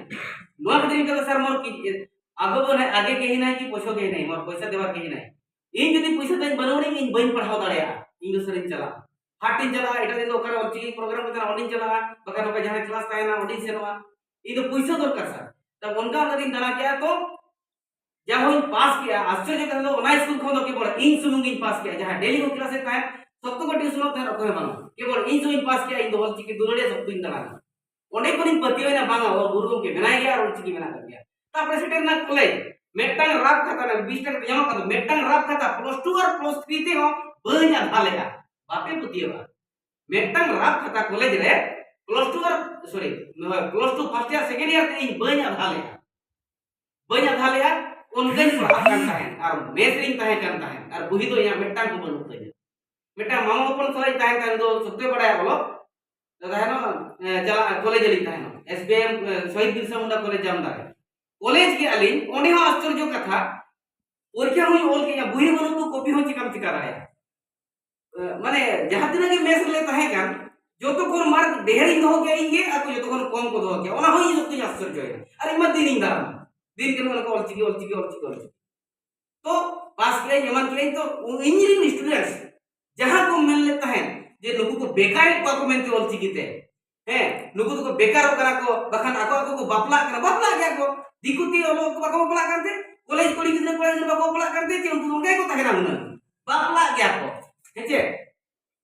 ᱱᱚᱣᱟ ᱠᱷᱟᱹᱛᱤᱨ ᱤᱧ ᱫᱚ ᱥᱟᱨ, ᱢᱚᱨ ᱠᱤ-, ᱟᱜᱚ ᱵᱚᱱ ᱦᱮ, ᱟᱜᱮ ᱠᱮᱦᱤᱱᱟᱭ ᱠᱤ ᱯᱚᱪᱷᱚ ᱠᱮᱦᱤᱱᱟᱭ, ᱢᱚᱨ ᱯᱚᱭᱥᱟ ᱫᱮᱣᱟ ᱠᱮᱦᱤᱱᱟᱭ᱾ ᱤᱧ ᱡᱩᱫᱤ ᱯᱚᱭᱥᱟ ᱛᱤᱧ ᱵᱟᱹᱱᱩᱜ ᱟᱹᱱᱤᱡ, ᱤᱧ ᱵᱟᱹᱧ ᱯᱟᱲᱦᱟᱣ ᱫᱟᱲᱮᱭᱟᱜᱼᱟ, ᱤᱧ ᱫᱚ ᱥᱟᱨᱤᱧ ᱪᱟᱞᱟᱜᱼᱟ, ᱦᱟᱴ ᱤᱧ ᱪᱟᱞᱟᱜᱼᱟ, ᱮᱴᱟᱜ ᱫᱤᱱ ᱫᱚ ᱚᱠᱟᱨᱮ ᱚᱞᱪᱤᱠᱤ ᱯᱨᱳᱜᱨᱟᱢ ᱠᱚ ᱛᱟᱦᱮᱱᱟ, ᱚᱸᱰᱮᱧ ᱪᱟᱞᱟᱜᱼᱟ, ᱵᱟᱠᱷᱟᱱ ᱚᱠᱟ ᱡᱟᱦᱟᱸ ᱠᱞᱟᱥ ᱛᱟᱦᱮᱱᱟ, ᱚᱸᱰᱮᱧ ᱥᱮᱱᱚᱜᱼᱟ᱾ ᱤᱧ ᱫᱚ ᱯᱩᱭᱥᱟᱹ ᱫᱚᱨᱠᱟᱨ ᱥᱟᱨ᱾ ᱛᱚ ᱚᱱᱠᱟ ᱚᱱᱠᱟ ᱛᱤᱧ ᱫᱟᱬᱟ ᱠᱮᱜᱼᱟ, ᱛᱚ ᱡᱟ ᱦᱚᱸᱧ ᱯᱟᱥ ᱠᱮᱜᱼᱟ, ᱟᱥᱪᱚᱨᱡᱚ ᱠᱟᱛᱷᱟ ᱫᱚ ᱚᱱᱟ ᱥᱠᱩᱞ ᱠᱷᱚᱱ ᱫᱚ ᱠᱮᱵᱚᱞ ᱤᱧ ᱥᱩᱢᱩᱝ ᱜᱤᱧ ᱯᱟᱥ ᱠᱮᱜᱼᱟ, ᱡᱟᱦᱟᱸ ᱰᱮᱞᱤ ᱠᱚ ᱠᱞᱟᱥ ᱮᱫ ᱛᱟᱦᱮᱸᱫ, ᱥᱚᱠᱛᱚ ᱠᱚ ᱴᱤᱭᱩᱥᱚᱱᱚᱜ ᱛᱟᱦᱮᱸᱫ, ᱚᱠᱚᱭ ᱦᱚᱸ ᱵᱟᱝ, ᱠᱮᱵᱚᱞ ᱤᱧ ᱥᱩᱢᱩᱝ ᱤᱧ ᱯᱟᱥ ᱠᱮᱜᱼᱟ, ᱤᱧ ᱫᱚ ᱚᱞᱪᱤᱠᱤ ᱫᱩᱞᱟᱹᱲᱤᱭᱟᱹ ᱥᱚᱠᱛᱚᱧ ᱫᱟᱬᱟᱱᱟ᱾ ᱚᱸᱰᱮ ᱠᱷᱚᱱᱤᱧ ᱯᱟᱹᱛᱭᱟᱹᱣ ᱮᱱᱟ, ᱵᱟᱝᱟ, ᱚ, ᱜᱩᱨᱩ ᱜᱚᱢᱠᱮ ᱢᱮᱱᱟᱭ ᱜᱮᱭᱟ ᱟᱨ ᱚᱞᱪᱤᱠᱤ ᱢᱮᱱᱟᱜ ᱟᱠᱟᱫ ᱜᱮᱭᱟ᱾ ᱛᱟᱨᱯᱚᱨᱮ ᱥᱮᱴᱮᱨ ᱮᱱᱟ ᱠᱚᱞᱮᱡᱽ, ᱢᱤᱫᱴᱟᱝ ᱨᱟᱯ ᱠᱷᱟᱛᱟ ᱨᱮ ᱵᱤᱥ ᱴᱟᱠᱟ ᱛᱮ ᱧᱟᱢᱚᱜ ᱠᱟᱱ ᱫᱚ, ᱢᱤᱫᱴᱟᱝ ᱨᱟᱯ ᱠᱷᱟᱛᱟ ᱯᱞᱟᱥ ᱴᱩ ᱟᱨ ᱯᱞᱟᱥ ᱛᱷᱨᱤ ᱛᱮᱦᱚᱸ ᱵᱟᱹᱧ ᱟᱫᱷᱟ ᱞᱮᱫᱼᱟ᱾ ᱵᱟᱯᱮ ᱯᱟᱹᱛᱭᱟᱹᱣᱟ, ᱢᱤᱫᱴᱟᱝ ᱨᱟᱯ ᱠᱷᱟᱛᱟ ᱠᱚᱞᱮᱡᱽ ᱨᱮ ᱯᱞᱟᱥ ᱴᱩ ᱟᱨ, sorry, plus two first year second year ᱛᱮ ᱤᱧ ᱵᱟᱹᱧ ᱟᱫᱷᱟ ᱞᱮᱫᱼᱟ᱾ ᱵᱟᱹᱧ ᱟᱫᱷᱟ ᱞᱮᱫᱼᱟ, ᱚᱱᱠᱟᱧ ᱯᱟᱲᱦᱟᱜ ᱠᱟᱱ ᱛᱟᱦᱮᱸᱫ ᱟᱨ ᱢᱮᱥ ᱨᱤᱧ ᱛᱟᱦᱮᱸ ᱠᱟᱱ ᱛᱟᱦᱮᱸᱫ ᱟᱨ ᱵᱚᱦᱤ ᱫᱚ ᱤᱧᱟᱹᱜ ᱢᱤᱫᱴᱟᱝ ᱦᱚᱸ ᱵᱟᱹᱱᱩᱜ ᱛᱤᱧᱟ᱾ ᱢᱤᱫᱴᱟᱝ ᱢᱟᱢᱟ ᱦᱚᱯᱚᱱ ᱥᱟᱞᱟᱜ ᱤᱧ ᱛᱟᱦᱮᱸ ᱠᱟᱱ, ᱩᱱᱤ ᱫᱚ ᱥᱚᱛᱛᱚᱭ ᱵᱟᱲᱟᱭᱟ ᱚᱞᱚᱜ, ᱛᱟᱦᱮᱱᱚᱜ, ᱮ, ᱪᱟᱞᱟᱜ, ᱠᱚᱞᱮᱡᱽ ᱨᱮᱞᱤᱧ ᱛᱟᱦᱮᱱᱚᱜ, ᱮᱥ ᱵᱤ ᱮᱢ, ᱮ, ᱥᱚᱦᱤᱫ ᱵᱤᱨᱥᱟ ᱢᱩᱱᱰᱟ ᱠᱚᱞᱮᱡᱽ ᱡᱟᱢᱫᱟ ᱨᱮ᱾ ᱠᱚᱞᱮᱡᱽ ᱠᱮᱜᱼᱟ ᱞᱤᱧ, ᱚᱸᱰᱮ ᱦᱚᱸ ᱟᱥᱪᱚᱨᱡᱚ ᱠᱟᱛᱷᱟ, ᱯᱚᱨᱤᱠᱠᱷᱟ ᱦᱚᱸᱧ ᱚᱞ ᱠᱮᱜᱼᱟ, ᱵᱚᱦᱤ ᱵᱟᱹᱱᱩᱜ ᱛᱚ ᱠᱚᱯᱤ ᱦᱚᱸ ᱪᱤᱠᱟᱢ ᱪᱤᱠᱟ ᱫᱟᱲᱮᱭᱟᱜᱼᱟ? ᱮ, ᱢᱟᱱᱮ ᱡᱟᱦᱟᱸ ᱛᱤᱱᱟᱹᱜ ᱜᱮ ᱢᱮᱥ ᱨᱮᱞᱮ ᱛᱟᱦᱮᱸ ᱠᱟᱱ, ᱡᱚᱛᱚ ᱠᱷᱚᱱ ᱢᱟᱨᱠ ᱰᱷᱮᱨ ᱤᱧ ᱫᱚᱦᱚ ᱠᱮᱭᱟ ᱤᱧ ᱜᱮ, ᱟᱠᱚ ᱡᱚᱛᱚ ᱠᱷᱚᱱ ᱠᱚᱢ ᱠᱚ ᱫᱚᱦᱚ ᱠᱮᱭᱟ᱾ ᱚᱱᱟ ᱦᱚᱸ ᱤᱧ ᱥᱚᱠᱛᱚᱧ ᱟᱥᱪᱚᱨᱡᱚᱭᱮᱱᱟ᱾ ᱟᱨ ᱤᱧ ᱢᱟ ᱫᱤᱱᱤᱧ ᱫᱟᱬᱟᱱᱟ, ᱫᱤᱱ ᱜᱮ ᱱᱚᱜᱼᱚ ᱱᱚᱝᱠᱟ ᱚᱞᱪᱤᱠᱤ, ᱚᱞᱪᱤᱠᱤ, ᱚᱞᱪᱤᱠᱤ, ᱚᱞᱪᱤᱠᱤ᱾ ᱛᱚ ᱯᱟᱥ ᱠᱮᱫᱟᱹᱧ, ᱮᱢᱟᱱ ᱠᱮᱫᱟᱹᱧ, ᱛᱚ ᱤᱧ ᱨᱮᱱ ᱥᱴᱩᱰᱮᱱᱴᱥ ᱡᱟᱦᱟᱸ ᱠᱚ ᱢᱮᱱ ᱞᱮᱫ ᱛᱟᱦᱮᱸᱫ ᱡᱮ ᱱᱩᱠᱩ ᱠᱚ ᱵᱮᱠᱟᱨᱮᱫ ᱠᱚᱣᱟ ᱠᱚ ᱢᱮᱱᱛᱮ ᱚᱞᱪᱤᱠᱤ ᱛᱮ, ᱦᱮᱸ, ᱱᱩᱠᱩ ᱫᱚᱠᱚ ᱵᱮᱠᱟᱨᱚᱜ ᱠᱟᱱᱟ ᱠᱚ, ᱵᱟᱠᱷᱟᱱ ᱟᱠᱚ ᱟᱠᱚ ᱠᱚ ᱵᱟᱯᱞᱟᱜ ᱠᱟᱱᱟ, ᱵᱟᱯᱞᱟᱜ ᱜᱮᱭᱟ ᱠᱚ, ᱫᱤᱠᱩ ᱛᱮ ᱚᱞᱚᱜ ᱠᱚ ᱵᱟᱠᱚ ᱵᱟᱯᱞᱟᱜ ᱠᱟᱱᱛᱮ, ᱠᱚᱞᱮᱡᱽ ᱠᱩᱲᱤ ᱜᱤᱫᱽᱨᱟᱹ ᱠᱚᱲᱟ ᱜᱤᱫᱽᱨᱟᱹ ᱵᱟᱠᱚ ᱵᱟᱯᱞᱟᱜ ᱠᱟᱱᱛᱮ, ᱪᱮᱫ ᱩᱱᱠᱩ ᱚᱱᱠᱟ ᱜᱮᱠᱚ ᱛᱟᱦᱮᱱᱟ ᱦᱩᱱᱟᱹᱝ, ᱵᱟᱯᱞᱟᱜ ᱜᱮᱭᱟ ᱠᱚ, ᱦᱮᱸ ᱪᱮ,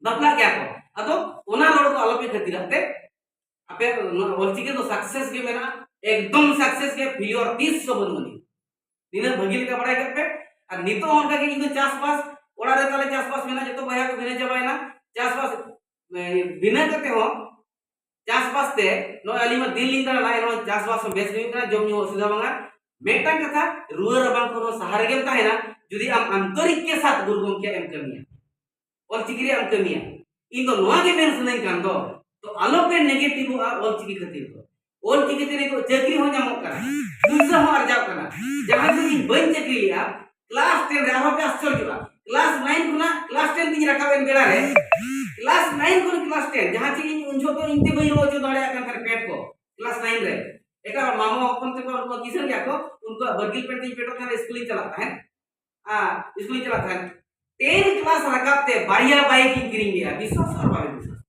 ᱵᱟᱯᱞᱟᱜ ᱜᱮᱭᱟ ᱠᱚ᱾ ᱟᱫᱚ ᱚᱱᱟ ᱨᱚᱲ ᱫᱚ ᱟᱞᱚᱯᱮ ᱠᱷᱟᱹᱛᱤᱨᱟᱜ ᱛᱮ, ᱟᱯᱮ ᱱᱚᱣᱟ ᱚᱞᱪᱤᱠᱤ ᱫᱚ ᱥᱟᱠᱥᱮᱥ ᱜᱮ ᱢᱮᱱᱟᱜᱼᱟ, ᱮᱠᱫᱚᱢ ᱥᱟᱠᱥᱮᱥ ᱜᱮ, ᱯᱷᱮᱞᱤᱭᱚᱨ ᱛᱤᱥ ᱦᱚᱸ ᱵᱟᱹᱱᱩᱜ ᱟᱹᱱᱤᱡ᱾ ᱱᱤᱱᱟᱹᱜ ᱵᱷᱟᱹᱜᱤ ᱞᱮᱠᱟ ᱵᱟᱲᱟᱭ ᱠᱟᱜ ᱯᱮ᱾ ᱟᱨ ᱱᱤᱛᱚᱜ ᱦᱚᱸ ᱚᱱᱠᱟ ᱜᱮ ᱤᱧ ᱫᱚ ᱪᱟᱥᱵᱟᱥ, ᱚᱲᱟᱜ ᱨᱮ ᱛᱟᱞᱮ ᱪᱟᱥᱵᱟᱥ ᱢᱮᱱᱟᱜᱼᱟ, ᱡᱚᱛᱚ ᱵᱚᱭᱦᱟ ᱠᱚ ᱵᱷᱤᱱᱟᱹ ᱪᱟᱵᱟᱭᱮᱱᱟ᱾ ᱪᱟᱥᱵᱟᱥ, ᱮ, ᱵᱤᱱᱟᱹ ᱠᱟᱛᱮ ᱦᱚᱸ ᱪᱟᱥᱵᱟᱥ ᱛᱮ ᱱᱚᱜᱼᱚᱭ ᱟᱹᱞᱤᱧ ᱢᱟ ᱫᱤᱱ ᱞᱤᱧ ᱫᱟᱬᱟᱱᱟ, ᱮᱱᱦᱚᱸ ᱪᱟᱥᱵᱟᱥ ᱦᱚᱸ ᱵᱮᱥ ᱜᱮ ᱦᱩᱭᱩᱜ ᱠᱟᱱᱟ, ᱡᱚᱢ ᱧᱩ ᱚᱥᱩᱵᱤᱫᱷᱟ ᱵᱟᱝᱟ᱾ ᱢᱤᱫᱴᱟᱝ ᱠᱟᱛᱷᱟ, ᱨᱩᱣᱟᱹ ᱨᱟᱵᱟᱝ ᱠᱷᱚᱱ ᱦᱚᱸ ᱥᱟᱦᱟ ᱨᱮᱜᱮᱢ ᱛᱟᱦᱮᱱᱟ ᱡᱩᱫᱤ ᱟᱢ ᱟᱱᱛᱚᱨᱤᱠ ᱠᱮ ᱥᱟᱛ ᱜᱩᱨᱩ ᱜᱚᱢᱠᱮᱭᱟᱜ ᱮᱢ ᱠᱟᱹᱢᱤᱭᱟ, ᱚᱞᱪᱤᱠᱤ ᱨᱮᱭᱟᱜ ᱮᱢ ᱠᱟᱹᱢᱤᱭᱟ᱾ ᱤᱧ ᱫᱚ ᱱᱚᱣᱟ ᱜᱮ ᱢᱮᱱ ᱥᱟᱱᱟᱧ ᱠᱟᱱ ᱫᱚ, ᱛᱚ ᱟᱞᱚᱯᱮ ᱱᱮᱜᱮᱴᱤᱵᱷᱚᱜᱼᱟ ᱚᱞᱪᱤᱠᱤ ᱠᱷᱟᱹᱛᱤᱨ ᱫᱚ᱾ ᱚᱞᱪᱤᱠᱤ ᱛᱮ ᱱᱤᱛᱚᱜ ᱪᱟᱹᱠᱨᱤ ᱦᱚᱸ ᱧᱟᱢᱚᱜ ᱠᱟᱱᱟ, ᱯᱩᱭᱥᱟᱹ ᱦᱚᱸ ᱟᱨᱡᱟᱜ ᱠᱟᱱᱟ᱾ ᱡᱟᱦᱟᱸ ᱛᱤᱱᱟᱹᱜ ᱤᱧ ᱵᱟᱹᱧ ᱪᱟᱹᱠᱨᱤ ᱞᱮᱜᱼᱟ, ᱠᱞᱟᱥ ᱴᱮᱱ ᱨᱮ, ᱟᱨᱦᱚᱸ ᱯᱮ ᱟᱥᱪᱚᱨᱡᱚᱜᱼᱟ, ᱠᱞᱟᱥ ᱱᱟᱭᱤᱱ ᱠᱷᱚᱱᱟᱜ ᱠᱞᱟᱥ ᱴᱮᱱ ᱛᱤᱧ ᱨᱟᱠᱟᱵ ᱮᱱ ᱵᱮᱲᱟ ᱨᱮ, ᱠᱞᱟᱥ ᱱᱟᱭᱤᱱ ᱠᱷᱚᱱ ᱠᱞᱟᱥ ᱴᱮᱱ, ᱡᱟᱦᱟᱸ ᱪᱮᱫ ᱤᱧ ᱩᱱ ᱡᱚᱦᱚᱜ ᱫᱚ ᱤᱧ ᱛᱮ ᱵᱟᱹᱧ ᱨᱚᱜ ᱦᱚᱪᱚ ᱫᱟᱲᱮᱭᱟᱜ ᱠᱟᱱ ᱛᱟᱦᱮᱸᱱᱟ ᱯᱮᱰ ᱠᱚ, ᱠᱞᱟᱥ ᱱᱟᱭᱤᱱ ᱨᱮ᱾ ᱮᱴᱟᱜ ᱢᱟᱢᱚ ᱦᱚᱯᱚᱱ ᱛᱮᱠᱚ ᱩᱱᱠᱩ ᱠᱤᱥᱟᱹᱬ ᱜᱮᱭᱟ ᱠᱚ, ᱩᱱᱠᱩᱣᱟᱜ ᱵᱟᱨᱜᱤᱞ ᱯᱮᱰ ᱛᱤᱧ ᱯᱮᱰᱚᱜ ᱛᱟᱦᱮᱸᱱᱟ, ᱥᱠᱩᱞᱤᱧ ᱪᱟᱞᱟᱜ ᱛᱟᱦᱮᱸᱱ, ᱟᱨ ᱥᱠᱩᱞᱤᱧ ᱪᱟᱞᱟᱜ ᱛᱟᱦᱮᱸᱱ᱾ ᱴᱮᱱ ᱠᱞᱟᱥ ᱨᱟᱠᱟᱵ ᱛᱮ ᱵᱟᱨᱭᱟ ᱵᱟᱭᱤᱠ ᱤᱧ ᱠᱤᱨᱤᱧ ᱞᱮᱜᱼᱟ, ᱵᱤᱥᱣᱟᱥ ᱟᱨ ᱵᱟᱵᱮ ᱵᱤᱥᱣᱟᱥ᱾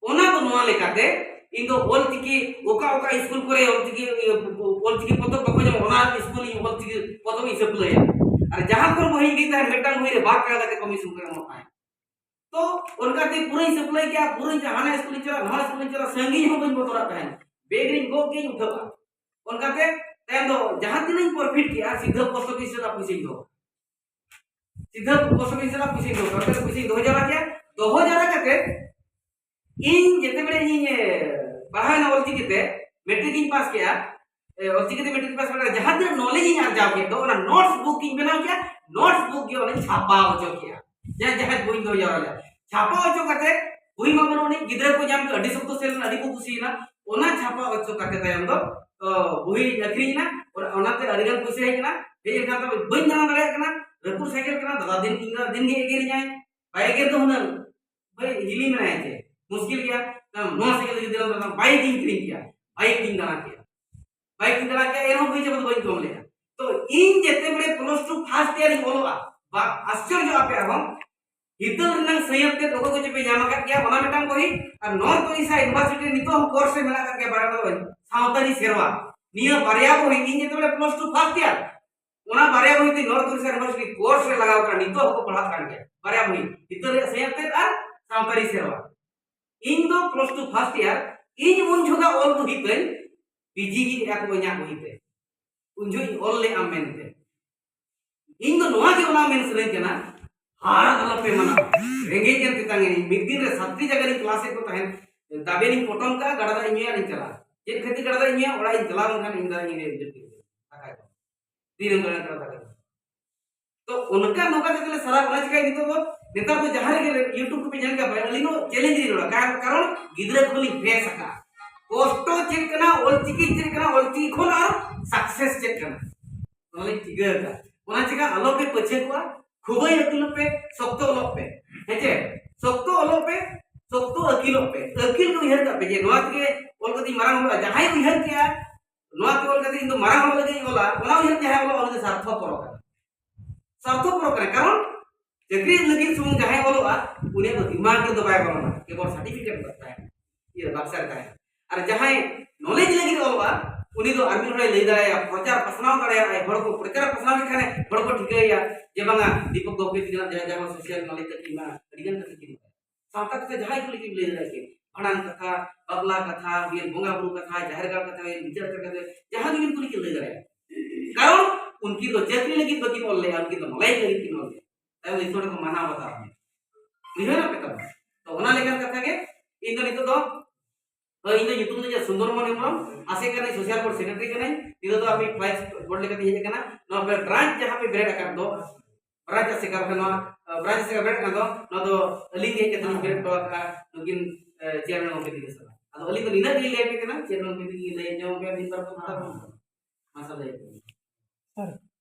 ᱚᱱᱟ ᱫᱚ ᱱᱚᱣᱟ ᱞᱮᱠᱟᱛᱮ, ᱤᱧ ᱫᱚ ᱚᱞᱪᱤᱠᱤ ᱚᱠᱟ ᱚᱠᱟ ᱥᱠᱩᱞ ᱠᱚᱨᱮ ᱚᱞᱪᱤᱠᱤ, ᱤᱭᱟᱹ, ᱚᱞᱪᱤᱠᱤ ᱯᱚᱛᱚᱵ ᱵᱟᱠᱚ ᱧᱟᱢᱚᱜ, ᱚᱱᱟ ᱥᱠᱩᱞ ᱤᱧ ᱚᱞᱪᱤᱠᱤ ᱯᱚᱛᱚᱵ ᱤᱧ ᱥᱟᱹᱯᱞᱟᱹᱭᱟ᱾ ᱟᱨ ᱡᱟᱦᱟᱸ ᱠᱚᱨᱮ ᱵᱚᱦᱤᱧ ᱤᱫᱤ ᱛᱟᱦᱮᱸᱱ, ᱢᱤᱫᱴᱟᱝ ᱵᱚᱦᱤ ᱨᱮ ᱵᱟᱨ ᱴᱟᱠᱟ ᱠᱟᱛᱮ ᱠᱚᱢᱤᱥᱚᱱ ᱠᱚ ᱮᱢᱚᱜ ᱛᱟᱦᱮᱸᱫ᱾ ᱛᱚ ᱚᱱᱠᱟᱛᱮ ᱯᱩᱨᱟᱹᱧ ᱥᱟᱹᱯᱞᱟᱹᱭ ᱠᱮᱜᱼᱟ, ᱯᱩᱨᱟᱹᱧ ᱦᱟᱱᱟ ᱥᱠᱩᱞᱤᱧ ᱪᱟᱞᱟᱜ, ᱱᱚᱣᱟ ᱥᱠᱩᱞᱤᱧ ᱪᱟᱞᱟᱜ, ᱥᱟᱺᱜᱤᱧ ᱦᱚᱸ ᱵᱟᱹᱧ ᱵᱚᱛᱚᱨᱟᱜ ᱛᱟᱦᱮᱸᱫ᱾ ᱵᱮᱜᱽ ᱨᱤᱧ ᱜᱚᱜ ᱠᱮᱜᱼᱟᱧ ᱩᱴᱷᱟᱹᱣᱟ᱾ ᱚᱱᱠᱟᱛᱮ ᱛᱟᱭᱚᱢ ᱫᱚ ᱡᱟᱦᱟᱸ ᱛᱤᱱᱟᱹᱜ ᱤᱧ ᱯᱨᱚᱯᱷᱤᱴ ᱠᱮᱜᱼᱟ, ᱥᱤᱫᱷᱟᱹ ᱯᱳᱥᱴ ᱚᱯᱷᱤᱥ ᱨᱮᱱᱟᱜ ᱯᱩᱭᱥᱟᱹᱧ ᱫᱚᱦᱚ᱾ ᱥᱤᱫᱷᱟᱹ ᱯᱳᱥᱴ ᱚᱯᱷᱤᱥ ᱨᱮᱱᱟᱜ ᱯᱩᱭᱥᱟᱹᱧ ᱫᱚᱦᱚ ᱠᱟᱜᱼᱟ᱾ ᱚᱱᱠᱟᱛᱮ ᱯᱩᱭᱥᱟᱹᱧ ᱫᱚᱦᱚ ᱡᱟᱣᱨᱟ ᱠᱮᱜᱼᱟ᱾ ᱫᱚᱦᱚ ᱡᱟᱣᱨᱟ ᱠᱟᱛᱮ ᱤᱧ ᱡᱮᱛᱮ ᱵᱮᱲᱮ ᱤᱧ, ᱮ, ᱯᱟᱲᱦᱟᱣ ᱮᱱᱟ ᱚᱞᱪᱤᱠᱤ ᱛᱮ, ᱢᱮᱴᱨᱤᱠ ᱤᱧ ᱯᱟᱥ ᱠᱮᱜᱼᱟ᱾ ᱮ, ᱚᱞᱪᱤᱠᱤ ᱛᱮ ᱢᱮᱴᱨᱤᱠ ᱯᱟᱥ ᱠᱟᱛᱮ ᱡᱟᱦᱟᱸ ᱛᱤᱱᱟᱹᱜ ᱱᱚᱞᱮᱡᱽ ᱤᱧ ᱟᱨᱡᱟᱣ ᱠᱮᱫ ᱫᱚ, ᱚᱱᱟ ᱱᱳᱴᱥ ᱵᱩᱠ ᱤᱧ ᱵᱮᱱᱟᱣ ᱠᱮᱜᱼᱟ᱾ ᱱᱳᱴᱥ ᱵᱩᱠ ᱜᱮ ᱚᱸᱰᱮᱧ ᱪᱷᱟᱯᱟ ᱦᱚᱪᱚ ᱠᱮᱜᱼᱟ᱾ ᱡᱟᱦᱟᱸ ᱡᱟᱦᱟᱸ ᱵᱳᱭ ᱫᱚ ᱡᱟᱣᱨᱟ ᱞᱮᱜᱼᱟ᱾ ᱪᱷᱟᱯᱟ ᱦᱚᱪᱚ ᱠᱟᱛᱮ ᱵᱳᱭ ᱢᱟ ᱵᱟᱹᱱᱩᱜ ᱟᱹᱱᱤᱡ, ᱜᱤᱫᱽᱨᱟᱹ ᱠᱚ ᱧᱟᱢ ᱠᱮᱫ, ᱟᱹᱰᱤ ᱥᱚᱠᱛᱚ ᱥᱮᱞ ᱮᱱᱟ, ᱟᱹᱰᱤ ᱠᱚ ᱠᱩᱥᱤᱭᱮᱱᱟ᱾ ᱚᱱᱟ ᱪᱷᱟᱯᱟ ᱦᱚᱪᱚ ᱠᱟᱛᱮ ᱛᱟᱭᱚᱢ ᱫᱚ, ᱚ, ᱵᱳᱭ ᱟᱹᱠᱷᱨᱤᱧ ᱮᱱᱟ, ᱚᱱᱟ, ᱚᱱᱟᱛᱮ ᱟᱹᱰᱤ ᱜᱟᱱ ᱯᱩᱭᱥᱟᱹ ᱦᱮᱡ ᱮᱱᱟ᱾ ᱦᱮᱡ ᱮᱱ ᱠᱷᱟᱱ ᱫᱚ ᱵᱟᱹᱧ ᱫᱟᱬᱟ ᱫᱟᱲᱮᱭᱟᱜ ᱠᱟᱱᱟ, ᱨᱟᱹᱯᱩᱫ ᱥᱟᱭᱠᱮᱞ ᱠᱟᱱᱟ, ᱫᱟᱫᱟ ᱫᱤᱱ, ᱤᱧ ᱫᱟᱫᱟ ᱫᱤᱱ ᱜᱮ ᱮᱜᱮᱨᱤᱧᱟᱭ, ᱵᱟᱭ ᱮᱜᱮᱨ ᱫᱚ ᱦᱩᱱᱟᱹᱝ, ᱵᱷᱟᱹᱭ ᱦᱤᱞᱤ ᱢᱮᱱᱟᱭᱟ ᱪᱮ? ᱢᱩᱥᱠᱤᱞ ᱜᱮᱭᱟ᱾ ᱛᱟᱭᱚᱢ ᱱᱚᱣᱟ ᱥᱟᱭᱠᱮᱞ ᱡᱩᱫᱤ ᱫᱟᱬᱟᱱ ᱫᱟᱬᱟᱱ ᱵᱟᱭᱤᱠ ᱤᱧ ᱠᱤᱨᱤᱧ ᱠᱮᱭᱟ, ᱵᱟᱭᱤᱠ ᱤᱧ ᱫᱟᱬᱟ ᱠᱮᱭᱟ, ᱮᱱᱦᱚᱸ ᱦᱩᱭ ᱪᱟᱵᱟ ᱫᱚ ᱵᱟᱹᱧ ᱠᱚᱢ ᱞᱮᱫᱼᱟ᱾ ᱛᱚ ᱤᱧ ᱡᱮᱛᱮ ᱵᱮᱲᱮ ᱯᱞᱟᱥ ᱴᱩ ᱯᱷᱟᱥᱴ ᱤᱭᱟᱨ ᱤᱧ ᱚᱞᱚᱜᱼᱟ, ᱵᱟ ᱟᱥᱪᱚᱨᱡᱚ ᱟᱯᱮ ᱟᱨᱦᱚᱸ, ᱦᱤᱛᱟᱹᱞ ᱨᱮᱱᱟᱜ ᱥᱟᱹᱭᱟᱹᱫ ᱛᱮᱫ ᱚᱠᱚᱭ ᱠᱚ ᱪᱚ ᱯᱮ ᱧᱟᱢ ᱟᱠᱟᱫ ᱜᱮᱭᱟ, ᱚᱱᱟ ᱢᱤᱫᱴᱟᱝ ᱵᱳᱭ᱾ ᱟᱨ ᱱᱚᱨᱛᱷ ᱳᱰᱤᱥᱟ ᱤᱭᱩᱱᱤᱵᱷᱟᱨᱥᱤᱴᱤ ᱨᱮ ᱱᱤᱛᱚᱜ ᱦᱚᱸ ᱠᱳᱨᱥ ᱨᱮ ᱢᱮᱱᱟᱜ ᱟᱠᱟᱫ ᱜᱮᱭᱟ, ᱵᱟᱲᱟᱭ ᱠᱟᱫᱟ ᱵᱟᱹᱧ, ᱥᱟᱶᱛᱟᱞᱤ ᱥᱮᱨᱣᱟ᱾ ᱱᱤᱭᱟᱹ ᱵᱟᱨᱭᱟ ᱵᱳᱭ ᱤᱧ ᱡᱮᱛᱮ ᱵᱮᱲᱮ ᱯᱞᱟᱥ ᱴᱩ ᱯᱷᱟᱥᱴ ᱤᱭᱟᱨ, ᱚᱱᱟ ᱵᱟᱨᱭᱟ ᱵᱳᱭ ᱛᱮ ᱱᱚᱨᱛᱷ ᱳᱰᱤᱥᱟ ᱤᱭᱩᱱᱤᱵᱷᱟᱨᱥᱤᱴᱤ ᱠᱳᱨᱥ ᱨᱮ ᱞᱟᱜᱟᱣ ᱠᱟᱱᱟ, ᱱᱤᱛᱚᱜ ᱦᱚᱸᱠᱚ ᱯᱟᱲᱦᱟᱜ ᱠᱟᱱ ᱜᱮᱭᱟ᱾ ᱵᱟᱨᱭᱟ ᱵᱳᱭ, ᱦᱤᱛᱟᱹᱞ ᱨᱮᱭᱟᱜ ᱥᱟᱹᱭᱟᱹᱫ ᱛᱮᱫ ᱟᱨ ᱥᱟᱶᱛᱟᱞᱤ ᱥᱮᱨᱣᱟ᱾ ᱤᱧ ᱫᱚ ᱯᱞᱟᱥ ᱴᱩ ᱯᱷᱟᱥᱴ ᱤᱭᱟᱨ, ᱤᱧ ᱩᱱ ᱡᱚᱠᱷᱟ ᱚᱞ ᱵᱳᱭ ᱛᱮ ᱯᱤᱡᱤ ᱜᱤᱧ ᱮᱦᱚᱵ ᱤᱧᱟᱹᱜ ᱵᱳᱭ ᱛᱮ, ᱩᱱ ᱡᱚᱠᱷᱚᱱ ᱤᱧ ᱚᱞ ᱞᱮᱜᱼᱟ ᱢᱮᱱᱛᱮ᱾ ᱤᱧ ᱫᱚ ᱱᱚᱣᱟ ᱜᱮ ᱚᱱᱟ ᱢᱮᱱ ᱥᱟᱱᱟᱧ ᱠᱟᱱᱟ, ᱦᱟᱨ ᱟᱞᱚᱯᱮ ᱢᱟᱱᱟᱣᱟ᱾ ᱨᱮᱸᱜᱮᱡ ᱮᱱ ᱛᱮᱛᱟᱝ ᱮᱱ, ᱢᱤᱫ ᱫᱤᱱ ᱨᱮ ᱥᱟᱛᱴᱤ ᱡᱟᱭᱜᱟ ᱨᱤᱧ ᱠᱞᱟᱥ ᱮᱫ ᱠᱚ ᱛᱟᱦᱮᱸᱱ, ᱫᱟᱵᱮ ᱞᱤᱧ ᱯᱚᱴᱚᱢ ᱠᱟᱜᱼᱟ, ᱜᱟᱰᱟ ᱫᱟᱜ ᱤᱧ ᱧᱩᱭᱟ ᱟᱨᱤᱧ ᱪᱟᱞᱟᱜᱼᱟ᱾ ᱪᱮᱫ ᱠᱷᱟᱹᱛᱤᱨ ᱜᱟᱰᱟ ᱫᱟᱜ ᱤᱧ ᱧᱩᱭᱟ? ᱚᱲᱟᱜ ᱤᱧ ᱪᱟᱞᱟᱣ ᱞᱮᱱᱠᱷᱟᱱ ᱤᱧ ᱫᱟᱫᱟ ᱤᱧ ᱨᱮ ᱫᱟᱠᱟ ᱠᱚ᱾ ᱛᱤᱨᱮᱢ ᱫᱟᱲᱮ ᱠᱟᱱᱟ ᱫᱟᱠᱟ ᱠᱚ? ᱛᱚ ᱚᱱᱠᱟ ᱱᱚᱝᱠᱟ ᱠᱟᱛᱮ ᱞᱮ ᱥᱟᱨᱟ, ᱚᱱᱟ ᱪᱤᱠᱟᱹ ᱱᱤᱛᱚᱜ ᱫᱚ, ᱱᱮᱛᱟᱨ ᱫᱚ ᱡᱟᱦᱟᱸ ᱨᱮᱜᱮ YouTube ᱠᱚᱯᱮ ᱧᱮᱞ ᱠᱟᱜ ᱯᱮ, ᱟᱹᱞᱤᱧ ᱫᱚ ᱪᱮᱞᱮᱧᱡᱽ ᱞᱤᱧ ᱨᱚᱲᱟ, ᱠᱟᱨ-, ᱠᱟᱨᱚᱱ ᱜᱤᱫᱽᱨᱟᱹ ᱠᱷᱚᱱ ᱞᱤᱧ ᱯᱷᱮᱥ ᱟᱠᱟᱫᱼᱟ᱾ ᱠᱚᱥᱴᱚ ᱪᱮᱫ ᱠᱟᱱᱟ, ᱚᱞᱪᱤᱠᱤ ᱪᱮᱫ ᱠᱟᱱᱟ, ᱚᱞᱪᱤᱠᱤ ᱠᱷᱚᱱ ᱟᱨ ᱥᱟᱠᱥᱮᱥ ᱪᱮᱫ ᱠᱟᱱᱟ, ᱱᱚᱣᱟ ᱞᱤᱧ ᱴᱷᱤᱠᱟᱹ ᱟᱠᱟᱫᱼᱟ᱾ ᱚᱱᱟ ᱪᱤᱠᱟᱹ ᱟᱞᱚ ᱯᱮ ᱯᱟᱹᱪᱷᱟᱹ ᱠᱚᱣᱟ, ᱠᱷᱩᱵᱟᱹᱭ ᱟᱹᱠᱤᱞᱚᱜ ᱯᱮ, ᱥᱚᱠᱛᱚ ᱚᱞᱚᱜ ᱯᱮ, ᱦᱮᱸ ᱪᱮ? ᱥᱚᱠᱛᱚ ᱚᱞᱚᱜ ᱯᱮ, ᱥᱚᱠᱛᱚ ᱟᱹᱠᱤᱞᱚᱜ ᱯᱮ᱾ ᱟᱹᱠᱤᱞ ᱜᱮ ᱩᱭᱦᱟᱹᱨ ᱠᱟᱜ ᱯᱮ ᱡᱮ ᱱᱚᱣᱟ ᱛᱮᱜᱮ ᱚᱞ ᱠᱟᱛᱮᱧ ᱢᱟᱨᱟᱝ ᱦᱚᱲᱚᱜᱼᱟ᱾ ᱡᱟᱦᱟᱸᱭ ᱩᱭᱦᱟᱹᱨ ᱠᱮᱜᱼᱟ, ᱱᱚᱣᱟ ᱛᱮ ᱚᱞ ᱠᱟᱛᱮ ᱤᱧ ᱫᱚ ᱢᱟᱨᱟᱝ ᱦᱚᱲ ᱞᱟᱹᱜᱤᱫ ᱤᱧ ᱚᱞᱟ, ᱚᱱᱟ ᱩᱭᱦᱟᱹᱨ ᱡᱟᱦᱟᱸᱭ ᱚᱞᱚᱜᱼᱟ, ᱩᱱᱤ ᱫᱚ ᱥᱟᱨᱛᱷᱚᱯᱚᱨᱚᱜ ᱠᱟᱱᱟ᱾ ᱥᱟᱨᱛᱷᱚᱯᱚᱨᱚᱜ ᱠᱟᱱᱟ, ᱠᱟᱨᱚᱱ ᱪᱟᱹᱠᱨᱤ ᱞᱟᱹᱜᱤᱫ ᱥᱩᱢᱩᱝ ᱡᱟᱦᱟᱸᱭ ᱚᱞᱚᱜᱼᱟ, ᱩᱱᱤᱭᱟᱜ ᱫᱚ ᱫᱤᱢᱟᱜᱽ ᱨᱮᱫᱚ ᱵᱟᱭ ᱵᱚᱞᱚᱱᱟ, ᱠᱮᱵᱚᱞ ᱥᱟᱨᱴᱤᱯᱷᱤᱠᱮᱴ ᱛᱟᱦᱮᱱᱟ, ᱤᱭᱟᱹ, ᱵᱟᱠᱥᱟ ᱨᱮ ᱛᱟᱦᱮᱱᱟ᱾ ᱟᱨ ᱡᱟᱦᱟᱸᱭ ᱱᱚᱞᱮᱡᱽ ᱞᱟᱹᱜᱤᱫ ᱚᱞᱚᱜᱼᱟ, ᱩᱱᱤ ᱫᱚ ᱟᱨ ᱢᱤᱫ ᱦᱚᱲᱮ ᱞᱟᱹᱭ ᱫᱟᱲᱮᱭᱟᱜᱼᱟ, ᱯᱨᱚᱪᱟᱨ ᱯᱟᱥᱱᱟᱣ ᱫᱟᱲᱮᱭᱟᱜᱼᱟᱭ, ᱦᱚᱲ ᱠᱚ ᱯᱨᱚᱪᱟᱨ ᱯᱟᱥᱱᱟᱣ ᱞᱮᱠᱷᱟᱱ ᱦᱚᱲ ᱠᱚ ᱴᱷᱤᱠᱟᱹᱭᱟ ᱡᱮ ᱵᱟᱝᱟ, ᱫᱤᱯᱚᱠ ᱜᱚᱢᱠᱮ ᱛᱤᱠᱤᱱᱟᱜ ᱡᱟᱦᱟᱸ ᱡᱟᱦᱟᱸ ᱥᱳᱥᱟᱞ ᱱᱚᱞᱮᱡᱽ ᱛᱟᱹᱠᱤᱱ ᱢᱟ ᱟᱹᱰᱤ ᱜᱟᱱ ᱠᱟᱛᱷᱟ ᱠᱤᱱ ᱵᱟᱲᱟᱭᱟ᱾ ᱥᱟᱶᱛᱟ ᱠᱟᱛᱷᱟ ᱡᱟᱦᱟᱸᱭ ᱠᱚ ᱞᱟᱹᱜᱤᱫ ᱞᱟᱹᱭ ᱫᱟᱲᱮᱭᱟᱜ ᱜᱮ, ᱵᱷᱟᱸᱰᱟᱱ ᱠᱟᱛᱷᱟ, ᱵᱟᱯᱞᱟ ᱠᱟᱛᱷᱟ, ᱦᱩᱭᱮᱱ ᱵᱚᱸᱜᱟ ᱵᱩᱨᱩ ᱠᱟᱛᱷᱟ, ᱦᱩᱭᱮᱱ ᱵᱤᱪᱟᱹᱨ ᱟᱪᱟᱨ ᱠᱟᱛᱷᱟ, ᱡᱟᱦᱟᱸ ᱜᱮᱵᱤᱱ ᱠᱩᱞᱤ ᱠᱤᱱ ᱞᱟᱹᱭ ᱫᱟᱲᱮᱭᱟᱜᱼᱟ᱾ ᱠᱟᱨᱚᱱ ᱩᱱᱠᱤᱱ ᱫᱚ ᱪᱟᱹᱠᱨᱤ ᱞᱟᱹᱜᱤᱫ ᱵᱟᱹᱠᱤᱱ ᱚᱞ ᱞᱮᱜᱼᱟ, ᱩᱱᱠᱤᱱ ᱫᱚ ᱱᱚᱞᱮᱡᱽ ᱞᱟᱹᱜᱤᱫ ᱠᱤᱱ ᱚᱞ ᱞᱮᱜᱼᱟ᱾ ᱛᱟᱭᱚᱢ ᱤᱥᱚᱨ ᱠᱚ ᱢᱟᱱᱟᱣ ᱵᱟᱛᱟᱣ ᱢᱮ᱾ ᱵᱩᱡᱷᱟᱹᱣ ᱱᱟ ᱯᱮ ᱛᱚ? ᱛᱚ ᱚᱱᱟ ᱞᱮᱠᱟᱱ ᱠᱟᱛᱷᱟ ᱜᱮ ᱤᱧ ᱫᱚ ᱱᱤᱛᱚᱜ ᱫᱚ, ᱦᱳᱭ, ᱤᱧ ᱫᱚ ᱧᱩᱛᱩᱢ ᱫᱚ ᱤᱧᱟᱹᱜ ᱥᱩᱱᱫᱚᱨ ᱢᱳᱦᱚᱱ ᱦᱮᱢᱵᱨᱚᱢ, ᱟᱥᱮᱠᱟ ᱨᱮᱱ ᱥᱳᱥᱟᱞ ᱵᱳᱨᱰ ᱥᱮᱠᱨᱮᱴᱟᱨᱤ ᱠᱟᱹᱱᱟᱹᱧ᱾ ᱱᱤᱛᱚᱜ ᱫᱚ ᱟᱯᱮ ᱯᱷᱞᱮᱠᱥ ᱵᱳᱨᱰ ᱞᱮᱠᱟᱛᱮ ᱦᱮᱡ ᱟᱠᱟᱱᱟ᱾ ᱱᱚᱣᱟ ᱯᱮ ᱵᱨᱟᱧᱪ ᱡᱟᱦᱟᱸ ᱯᱮ ᱵᱮᱨᱮᱫ ᱟᱠᱟᱫ ᱫᱚ, ᱵᱨᱟᱧᱪ ᱟᱥᱮᱠᱟ, ᱵᱟᱠᱷᱟᱱ ᱱᱚᱣᱟ, ᱟᱸ, ᱵᱨᱟᱧᱪ ᱟᱥᱮᱠᱟ ᱵᱮᱨᱮᱫ ᱟᱠᱟᱫ ᱫᱚ, ᱱᱚᱣᱟ ᱫᱚ ᱟᱹᱞᱤᱧ ᱜᱮ ᱦᱮᱡ ᱠᱟᱛᱮ ᱞᱤᱧ ᱵᱮᱨᱮᱫ ᱦᱚᱴᱚ ᱟᱠᱟᱫᱼᱟ ᱱᱩᱠᱤᱱ, ᱟᱸ, ᱪᱮᱭᱟᱨᱢᱮᱱ ᱜᱚᱢᱠᱮ ᱛᱤᱠᱤᱱ ᱥᱟᱞᱟᱜ᱾ ᱟᱫᱚ ᱟᱹᱞᱤᱧ ᱫᱚ ᱱᱤᱱᱟᱹᱜ ᱜᱮᱞᱤᱧ ᱞᱟᱹᱭ ᱟᱯᱮ ᱠᱟᱱᱟ, ᱪᱮᱭᱟᱨᱢᱮᱱ ᱜᱚᱢᱠᱮ ᱛᱤᱠᱤᱱ ᱞᱟᱹᱭ ᱟᱸᱡᱚᱢ ᱟᱯᱮᱭᱟ ᱢᱤᱫ ᱵᱟᱨ ᱠᱟᱛᱷᱟ᱾ ᱢᱟᱥᱮ ᱞᱟᱹᱭ ᱯᱮ᱾ ᱥᱟᱨ,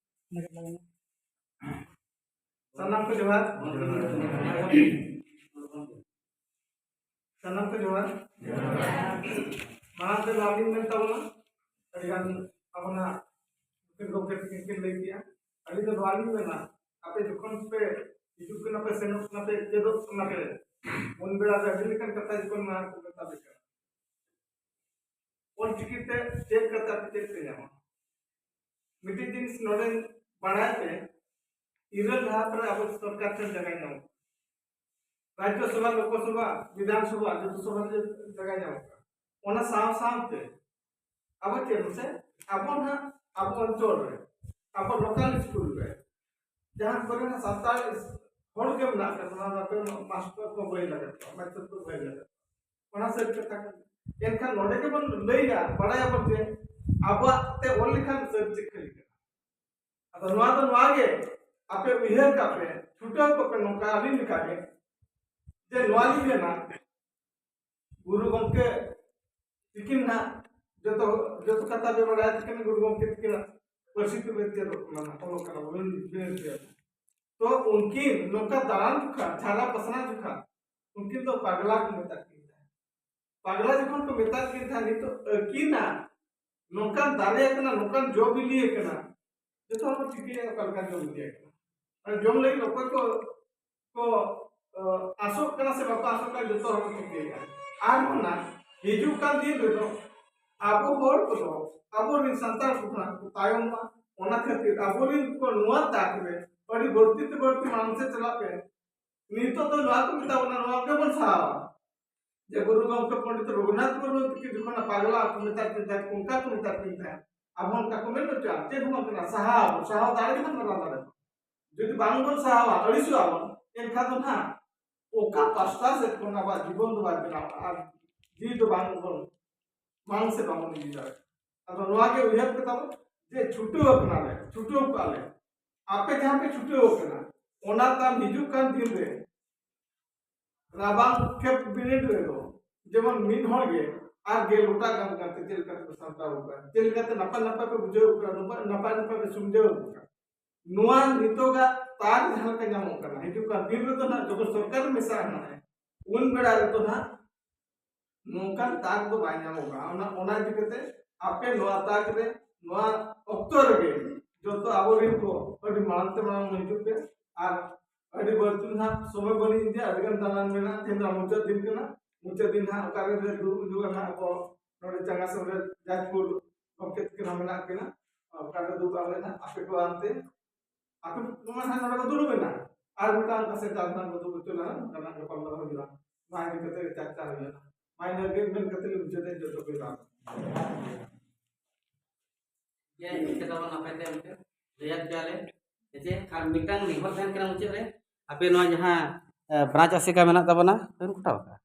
ᱚᱱᱟ ᱠᱟᱛᱷᱟ ᱜᱮ᱾ ᱥᱟᱱᱟᱢ ᱠᱚ ᱡᱚᱦᱟᱨ᱾ ᱡᱚᱦᱟᱨ᱾ ᱥᱟᱱᱟᱢ ᱠᱚ ᱡᱚᱦᱟᱨ᱾ ᱢᱟᱲᱟᱝ ᱛᱮ ᱱᱚᱣᱟ ᱞᱤᱧ ᱢᱮᱱ ᱛᱟᱵᱚᱱᱟ, ᱟᱹᱰᱤ ᱜᱟᱱ ᱟᱵᱚᱱᱟᱜ ᱜᱚᱢᱠᱮ ᱛᱟᱹᱠᱤᱱ ᱠᱤᱱ ᱞᱟᱹᱭ ᱠᱮᱜᱼᱟ᱾ ᱟᱹᱞᱤᱧ ᱫᱚ ᱱᱚᱣᱟ ᱞᱤᱧ ᱢᱮᱱᱟ, ᱟᱯᱮ ᱡᱚᱠᱷᱚᱱ ᱯᱮ ᱦᱤᱡᱩᱜ ᱠᱟᱱᱟ ᱯᱮ, ᱥᱮᱱᱚᱜ ᱠᱟᱱᱟ ᱯᱮ, ᱪᱮᱫᱚᱜ ᱠᱟᱱᱟ ᱯᱮ, ᱩᱱ ᱵᱮᱲᱟ ᱨᱮ ᱟᱹᱰᱤ ᱞᱮᱠᱟᱱ ᱠᱟᱛᱷᱟ ᱡᱚᱠᱷᱚᱱ ᱢᱟ ᱠᱚ ᱢᱮᱛᱟ ᱯᱮ ᱠᱟᱱᱟ, ᱚᱞ ᱪᱤᱠᱤ ᱛᱮ ᱪᱮᱫ ᱠᱟᱛᱮ ᱟᱯᱮ ᱪᱮᱫ ᱯᱮ ᱧᱟᱢᱟ? ᱢᱤᱫᱴᱤᱡ ᱡᱤᱱᱤᱥ ᱱᱚᱰᱮ ᱵᱟᱲᱟᱭ ᱯᱮ, ᱤᱨᱟᱹᱞ ᱫᱷᱟᱯ ᱨᱮ ᱟᱵᱚ ᱥᱚᱨᱠᱟᱨ ᱴᱷᱮᱱ ᱡᱟᱭᱜᱟ ᱧᱟᱢᱚᱜ ᱠᱟᱱᱟ᱾ ᱨᱟᱡᱽᱡᱚ ᱥᱚᱵᱷᱟ, ᱞᱳᱠᱚ ᱥᱚᱵᱷᱟ, ᱵᱤᱫᱷᱟᱱ ᱥᱚᱵᱷᱟ, ᱡᱚᱛᱚ ᱥᱚᱵᱷᱟ ᱨᱮ ᱡᱟᱭᱜᱟ ᱧᱟᱢᱚᱜ ᱠᱟᱱᱟ᱾ ᱚᱱᱟ ᱥᱟᱶ ᱥᱟᱶᱛᱮ ᱟᱵᱚ ᱪᱮᱫ ᱢᱟᱥᱮ, ᱟᱵᱚ ᱱᱟᱦᱟᱜ ᱟᱵᱚ ᱚᱧᱪᱚᱞ ᱨᱮ, ᱟᱵᱚ ᱞᱳᱠᱟᱞ ᱥᱠᱩᱞ ᱨᱮ, ᱡᱟᱦᱟᱸ ᱠᱚᱨᱮ ᱱᱟᱦᱟᱜ ᱥᱟᱱᱛᱟᱲ ᱦᱚᱲ ᱜᱮ ᱢᱮᱱᱟᱜ ᱠᱚᱣᱟ, ᱚᱱᱟ ᱫᱚ ᱢᱟᱥᱴᱟᱨ ᱠᱚ ᱵᱟᱹᱭ ᱞᱟᱜᱟᱜ ᱠᱟᱱᱟ, ᱢᱟᱪᱮᱫ ᱠᱚ ᱵᱟᱹᱭ ᱞᱟᱜᱟᱜ ᱠᱟᱱᱟ, ᱚᱱᱟ ᱥᱟᱹᱨᱤ ᱠᱟᱛᱷᱟ ᱠᱟᱱᱟ᱾ ᱮᱱᱠᱷᱟᱱ ᱱᱚᱰᱮ ᱜᱮᱵᱚᱱ ᱞᱟᱹᱭᱟ, ᱵᱟᱲᱟᱭᱟᱵᱚᱱ ᱡᱮ ᱟᱵᱚᱣᱟᱜ ᱛᱮ ᱚᱞ ᱞᱮᱠᱷᱟᱱ ᱥᱟᱹᱨᱤ ᱪᱤᱠᱟᱹ ᱞᱮᱠᱟ᱾ ᱟᱫᱚ ᱱᱚᱣᱟ ᱫᱚ ᱱᱚᱣᱟ ᱜᱮ, ᱟᱯᱮ ᱩᱭᱦᱟᱹᱨ ᱠᱟᱜ ᱯᱮ, ᱪᱷᱩᱴᱟᱹᱣ ᱠᱚᱜ ᱯᱮ ᱱᱚᱝᱠᱟ ᱟᱹᱞᱤᱧ ᱞᱮᱠᱟ ᱜᱮ, ᱡᱮ ᱱᱚᱣᱟ ᱞᱤᱧ ᱢᱮᱱᱟ, ᱜᱩᱨᱩ ᱜᱚᱢᱠᱮ ᱛᱤᱠᱤᱱ ᱱᱟᱜ ᱡᱚᱛᱚ, ᱡᱚᱛᱚ ᱠᱟᱛᱷᱟ ᱯᱮ ᱵᱟᱲᱟᱭᱟ, ᱛᱤᱠᱤᱱ ᱜᱩᱨᱩ ᱜᱚᱢᱠᱮ ᱛᱤᱠᱤᱱᱟᱜ ᱯᱟᱹᱨᱥᱤ ᱛᱮᱯᱮ ᱪᱮᱫᱚᱜ ᱠᱟᱱᱟ, ᱚᱞᱚᱜ ᱠᱟᱱᱟ ᱵᱚᱱ, ᱵᱤᱱ ᱪᱮᱫ᱾ ᱛᱚ ᱩᱱᱠᱤᱱ ᱱᱚᱝᱠᱟ ᱫᱟᱬᱟᱱ ᱡᱚᱠᱷᱟ, ᱡᱷᱟᱨᱟ ᱯᱟᱥᱱᱟ ᱡᱚᱠᱷᱟ, ᱩᱱᱠᱤᱱ ᱫᱚ ᱯᱟᱜᱽᱞᱟ ᱠᱚ ᱢᱮᱛᱟ ᱠᱤᱱ ᱛᱟᱦᱮᱸᱫ᱾ ᱯᱟᱜᱽᱞᱟ ᱡᱚᱠᱷᱚᱱ ᱠᱚ ᱢᱮᱛᱟ ᱠᱤᱱ ᱛᱟᱦᱮᱸᱫ, ᱱᱤᱛᱚᱜ ᱟᱹᱠᱤᱱᱟᱜ ᱱᱚᱝᱠᱟᱱ ᱫᱟᱨᱮ ᱟᱠᱟᱱᱟ, ᱱᱚᱝᱠᱟᱱ ᱡᱚ ᱵᱤᱞᱤ ᱟᱠᱟᱱᱟ, ᱡᱚᱛᱚ ᱦᱚᱲ ᱠᱚ ᱴᱷᱤᱠᱟᱹᱭᱟ ᱚᱠᱟ ᱞᱮᱠᱟᱱ ᱡᱚ ᱵᱤᱞᱤ ᱟᱠᱟᱱᱟ᱾ ᱟᱨ ᱡᱚᱢ ᱞᱟᱹᱜᱤᱫ ᱚᱠᱚᱭ ᱠᱚ, ᱠᱚ, ᱟᱸ, ᱟᱥᱚᱜ ᱠᱟᱱᱟ ᱥᱮ ᱵᱟᱠᱚ ᱟᱥᱚᱜ ᱠᱟᱱᱟ, ᱡᱚᱛᱚ ᱦᱚᱲ ᱠᱚ ᱴᱷᱤᱠᱟᱹᱭᱟ᱾ ᱟᱨ ᱚᱱᱟ ᱦᱤᱡᱩᱜ ᱠᱟᱱ ᱫᱤᱱ ᱨᱮᱫᱚ ᱟᱵᱚ ᱦᱚᱲ ᱠᱚᱫᱚ, ᱟᱵᱚᱨᱮᱱ ᱥᱟᱱᱛᱟᱲ ᱠᱚ ᱠᱷᱚᱱᱟᱜ ᱠᱚ ᱛᱟᱭᱚᱢᱚᱜᱼᱟ᱾ ᱚᱱᱟ ᱠᱷᱟᱹᱛᱤᱨ ᱟᱵᱚᱨᱮᱱ ᱠᱚ ᱱᱚᱣᱟ ᱛᱟᱠ ᱨᱮ ᱟᱹᱰᱤ ᱵᱟᱹᱲᱛᱤ ᱛᱮ ᱵᱟᱹᱲᱛᱤ ᱢᱟᱲᱟᱝ ᱥᱮᱫ ᱪᱟᱞᱟᱜ ᱯᱮ᱾ ᱱᱤᱛᱚᱜ ᱫᱚ ᱱᱚᱣᱟ ᱠᱚ ᱢᱮᱛᱟ ᱵᱚᱱᱟ, ᱱᱚᱣᱟ ᱜᱮᱵᱚᱱ ᱥᱟᱦᱟᱣᱟ᱾ ᱡᱮ ᱜᱩᱨᱩ ᱜᱚᱢᱠᱮ ᱯᱚᱱᱰᱤᱛ ᱨᱚᱜᱷᱩᱱᱟᱛᱷ ᱢᱩᱨᱢᱩ ᱛᱤᱠᱤᱱ ᱡᱚᱠᱷᱚᱱ ᱯᱟᱜᱽᱞᱟ ᱠᱚ ᱢᱮᱛᱟ ᱠᱤᱱ ᱛᱟᱦᱮᱸᱫ, ᱚᱱᱠᱟ ᱠᱚ ᱢᱮᱛᱟ ᱠᱤᱱ ᱛᱟᱦᱮᱸᱫ, ᱟᱵᱚ ᱚᱱᱠᱟ ᱠᱚ ᱢᱮᱱ ᱦᱚᱪᱚᱜᱼᱟ, ᱪᱮᱫ ᱦᱚᱸ ᱵᱟᱝ ᱠᱟᱱᱟ, ᱥᱟᱦᱟᱣ ᱟᱵᱚᱱ, ᱥᱟᱦᱟᱣ ᱫᱟᱲᱮ ᱜᱮᱵᱚᱱ ᱢᱟᱨᱟᱝ ᱫᱟᱲᱮ᱾ ᱡᱩᱫᱤ ᱵᱟᱝ ᱵᱚᱱ ᱥᱟᱦᱟᱣᱟ, ᱟᱹᱲᱤᱥᱚᱜᱼᱟ ᱵᱚᱱ, ᱮᱱᱠᱷᱟᱱ ᱫᱚ ᱱᱟᱦᱟᱜ ᱚᱠᱟ ᱯᱟᱥᱴᱟ ᱥᱮᱫ ᱠᱷᱚᱱ ᱟᱵᱚᱣᱟᱜ ᱡᱤᱵᱚᱱ ᱫᱚ ᱵᱟᱭ ᱵᱮᱱᱟᱣᱟ ᱟᱨ ᱡᱤᱣᱤ ᱫᱚ ᱵᱟᱝ ᱵᱚᱱ, ᱢᱟᱲᱟᱝ ᱥᱮᱫ ᱵᱟᱵᱚᱱ ᱤᱫᱤ ᱫᱟᱲᱮᱭᱟᱜᱼᱟ᱾ ᱟᱫᱚ ᱱᱚᱣᱟ ᱜᱮ ᱩᱭᱦᱟᱹᱨ ᱯᱮ ᱛᱟᱵᱚᱱ ᱡᱮ ᱪᱷᱩᱴᱟᱹᱣ ᱟᱠᱟᱱᱟᱞᱮ, ᱪᱷᱩᱴᱟᱹᱣ ᱠᱚᱜᱼᱟ ᱞᱮ᱾ ᱟᱯᱮ ᱡᱟᱦᱟᱸ ᱯᱮ ᱪᱷᱩᱴᱟᱹᱣ ᱟᱠᱟᱱᱟ, ᱚᱱᱟ ᱛᱟᱢ ᱦᱤᱡᱩᱜ ᱠᱟᱱ ᱫᱤᱱ ᱨᱮ ᱨᱟᱵᱟᱝ ᱠᱷᱮᱯ ᱵᱤᱱᱤᱰ ᱨᱮᱫᱚ ᱡᱮᱢᱚᱱ ᱢᱤᱫ ᱦᱚᱲ ᱜᱮ ᱟᱨ ᱜᱮᱞ ᱜᱚᱴᱟᱝ ᱜᱟᱱ ᱠᱟᱛᱮ ᱪᱮᱫ ᱞᱮᱠᱟᱛᱮ ᱠᱚ ᱥᱟᱢᱴᱟᱣ ᱟᱠᱟᱫᱼᱟ, ᱪᱮᱫ ᱞᱮᱠᱟᱛᱮ ᱱᱟᱯᱟᱭ ᱱᱟᱯᱟᱭ ᱯᱮ ᱵᱩᱡᱷᱟᱹᱣ ᱟᱠᱟᱫᱼᱟ, ᱱᱟᱯᱟᱭ, ᱱᱟᱯᱟᱭ ᱱᱟᱯᱟᱭ ᱯᱮ ᱥᱩᱢᱡᱷᱟᱹᱣ ᱟᱠᱟᱫᱼᱟ᱾ ᱱᱚᱣᱟ ᱱᱤᱛᱚᱜᱟᱜ ᱛᱟᱠ ᱡᱟᱦᱟᱸ ᱞᱮᱠᱟ ᱧᱟᱢᱚᱜ ᱠᱟᱱᱟ, ᱦᱤᱡᱩᱜ ᱠᱟᱱ ᱫᱤᱱ ᱨᱮᱫᱚ ᱱᱟᱦᱟᱜ ᱡᱚᱠᱷᱚᱱ ᱥᱚᱨᱠᱟᱨ ᱢᱮᱥᱟ ᱮᱱᱟ, ᱩᱱ ᱵᱮᱲᱟ ᱨᱮᱫᱚ ᱱᱟᱦᱟᱜ ᱱᱚᱝᱠᱟᱱ ᱛᱟᱠ ᱫᱚ ᱵᱟᱭ ᱧᱟᱢᱚᱜᱼᱟ᱾ ᱚᱱᱟ ᱚᱱᱟ ᱤᱫᱤ ᱠᱟᱛᱮ ᱟᱯᱮ ᱱᱚᱣᱟ ᱛᱟᱠ ᱨᱮ, ᱱᱚᱣᱟ ᱚᱠᱛᱚ ᱨᱮᱜᱮ ᱡᱚᱛᱚ ᱟᱵᱚᱨᱮᱱ ᱠᱚ ᱟᱹᱰᱤ ᱢᱟᱲᱟᱝ ᱛᱮ ᱢᱟᱲᱟᱝ ᱦᱤᱡᱩᱜ ᱯᱮ᱾ ᱟᱨ ᱟᱹᱰᱤ ᱵᱟᱹᱲᱛᱤ ᱱᱟᱦᱟᱜ ᱥᱚᱢᱚᱭ ᱵᱟᱹᱞᱤᱧ ᱤᱫᱤᱭᱟ, ᱟᱹᱰᱤ ᱜᱟᱱ ᱫᱟᱬᱟᱱ ᱢᱮᱱᱟᱜᱼᱟ᱾ ᱛᱮᱦᱮᱧ ᱫᱚ ᱢᱩᱪᱟᱹᱫ ᱫᱤᱱ ᱠᱟᱱᱟ, ᱢᱩᱪᱟᱹᱫ ᱫᱤᱱ ᱱᱟᱦᱟᱜ ᱚᱠᱟ ᱨᱮ ᱫᱩᱲᱩᱵ ᱦᱤᱡᱩᱜᱼᱟ ᱱᱟᱦᱟᱜ ᱠᱚ ᱱᱚᱰᱮ ᱪᱟᱸᱜᱟ ᱥᱮᱫ ᱨᱮ ᱡᱟᱡᱽᱯᱩᱨ ᱜᱚᱢᱠᱮ ᱛᱟᱹᱠᱤᱱ ᱦᱚᱸ ᱢᱮᱱᱟᱜ ᱠᱤᱱᱟ, ᱚᱠᱟ ᱨᱮ ᱫᱩᱲᱩᱵ ᱟᱞᱮ ᱱᱟᱦᱟᱜ ᱟᱯᱮ ᱠᱚ ᱟᱱᱛᱮ ᱟᱯᱮ ᱠᱚ ᱢᱟ ᱱᱟᱦᱟᱜ ᱱᱚᱰᱮ ᱠᱚ ᱫᱩᱲᱩᱵ ᱮᱱᱟ, ᱟᱨ ᱢᱤᱫᱴᱟᱝ ᱚᱱᱠᱟ ᱥᱮ ᱪᱟᱨ ᱫᱷᱟᱢ ᱠᱚ ᱫᱩᱲᱩᱵ ᱦᱚᱪᱚ ᱞᱮᱱᱟ, ᱚᱱᱠᱟᱱᱟᱜ ᱜᱟᱯᱟᱞᱢᱟᱨᱟᱣ ᱦᱩᱭᱩᱜᱼᱟ, ᱱᱚᱣᱟ ᱤᱫᱤ ᱠᱟᱛᱮ ᱜᱮ ᱪᱟᱨᱪᱟ ᱦᱩᱭᱩᱜᱼᱟ᱾ ᱢᱟ ᱤᱱᱟᱹ ᱜᱮ ᱢᱮᱱ ᱠᱟᱛᱮ ᱜᱮ ᱢᱩᱪᱟᱹᱫ ᱮᱫ ᱡᱚᱛᱚ ᱠᱚ ᱡᱚᱦᱟᱨ᱾ ᱡᱮ ᱪᱮᱫ ᱟᱵᱚ ᱱᱟᱯᱟᱭ ᱛᱮ ᱚᱱᱠᱟ ᱞᱟᱹᱭᱟᱫ ᱯᱮᱭᱟᱞᱮ᱾ ᱦᱮᱸ ᱪᱮ? ᱟᱨ ᱢᱤᱫᱴᱟᱝ ᱱᱮᱦᱚᱨ ᱛᱟᱦᱮᱱ ᱠᱟᱱᱟ ᱢᱩᱪᱟᱹᱫ ᱨᱮ, ᱟᱯᱮ ᱱᱚᱣᱟ ᱡᱟᱦᱟᱸ, ᱮ, ᱵᱨᱟᱧᱪ ᱟᱥᱮᱠᱟ ᱢᱮᱱᱟᱜ ᱛᱟᱵᱚᱱᱟ, ᱵᱟᱹᱧ ᱠᱚᱴᱟᱣ ᱟᱠᱟᱫᱼᱟ?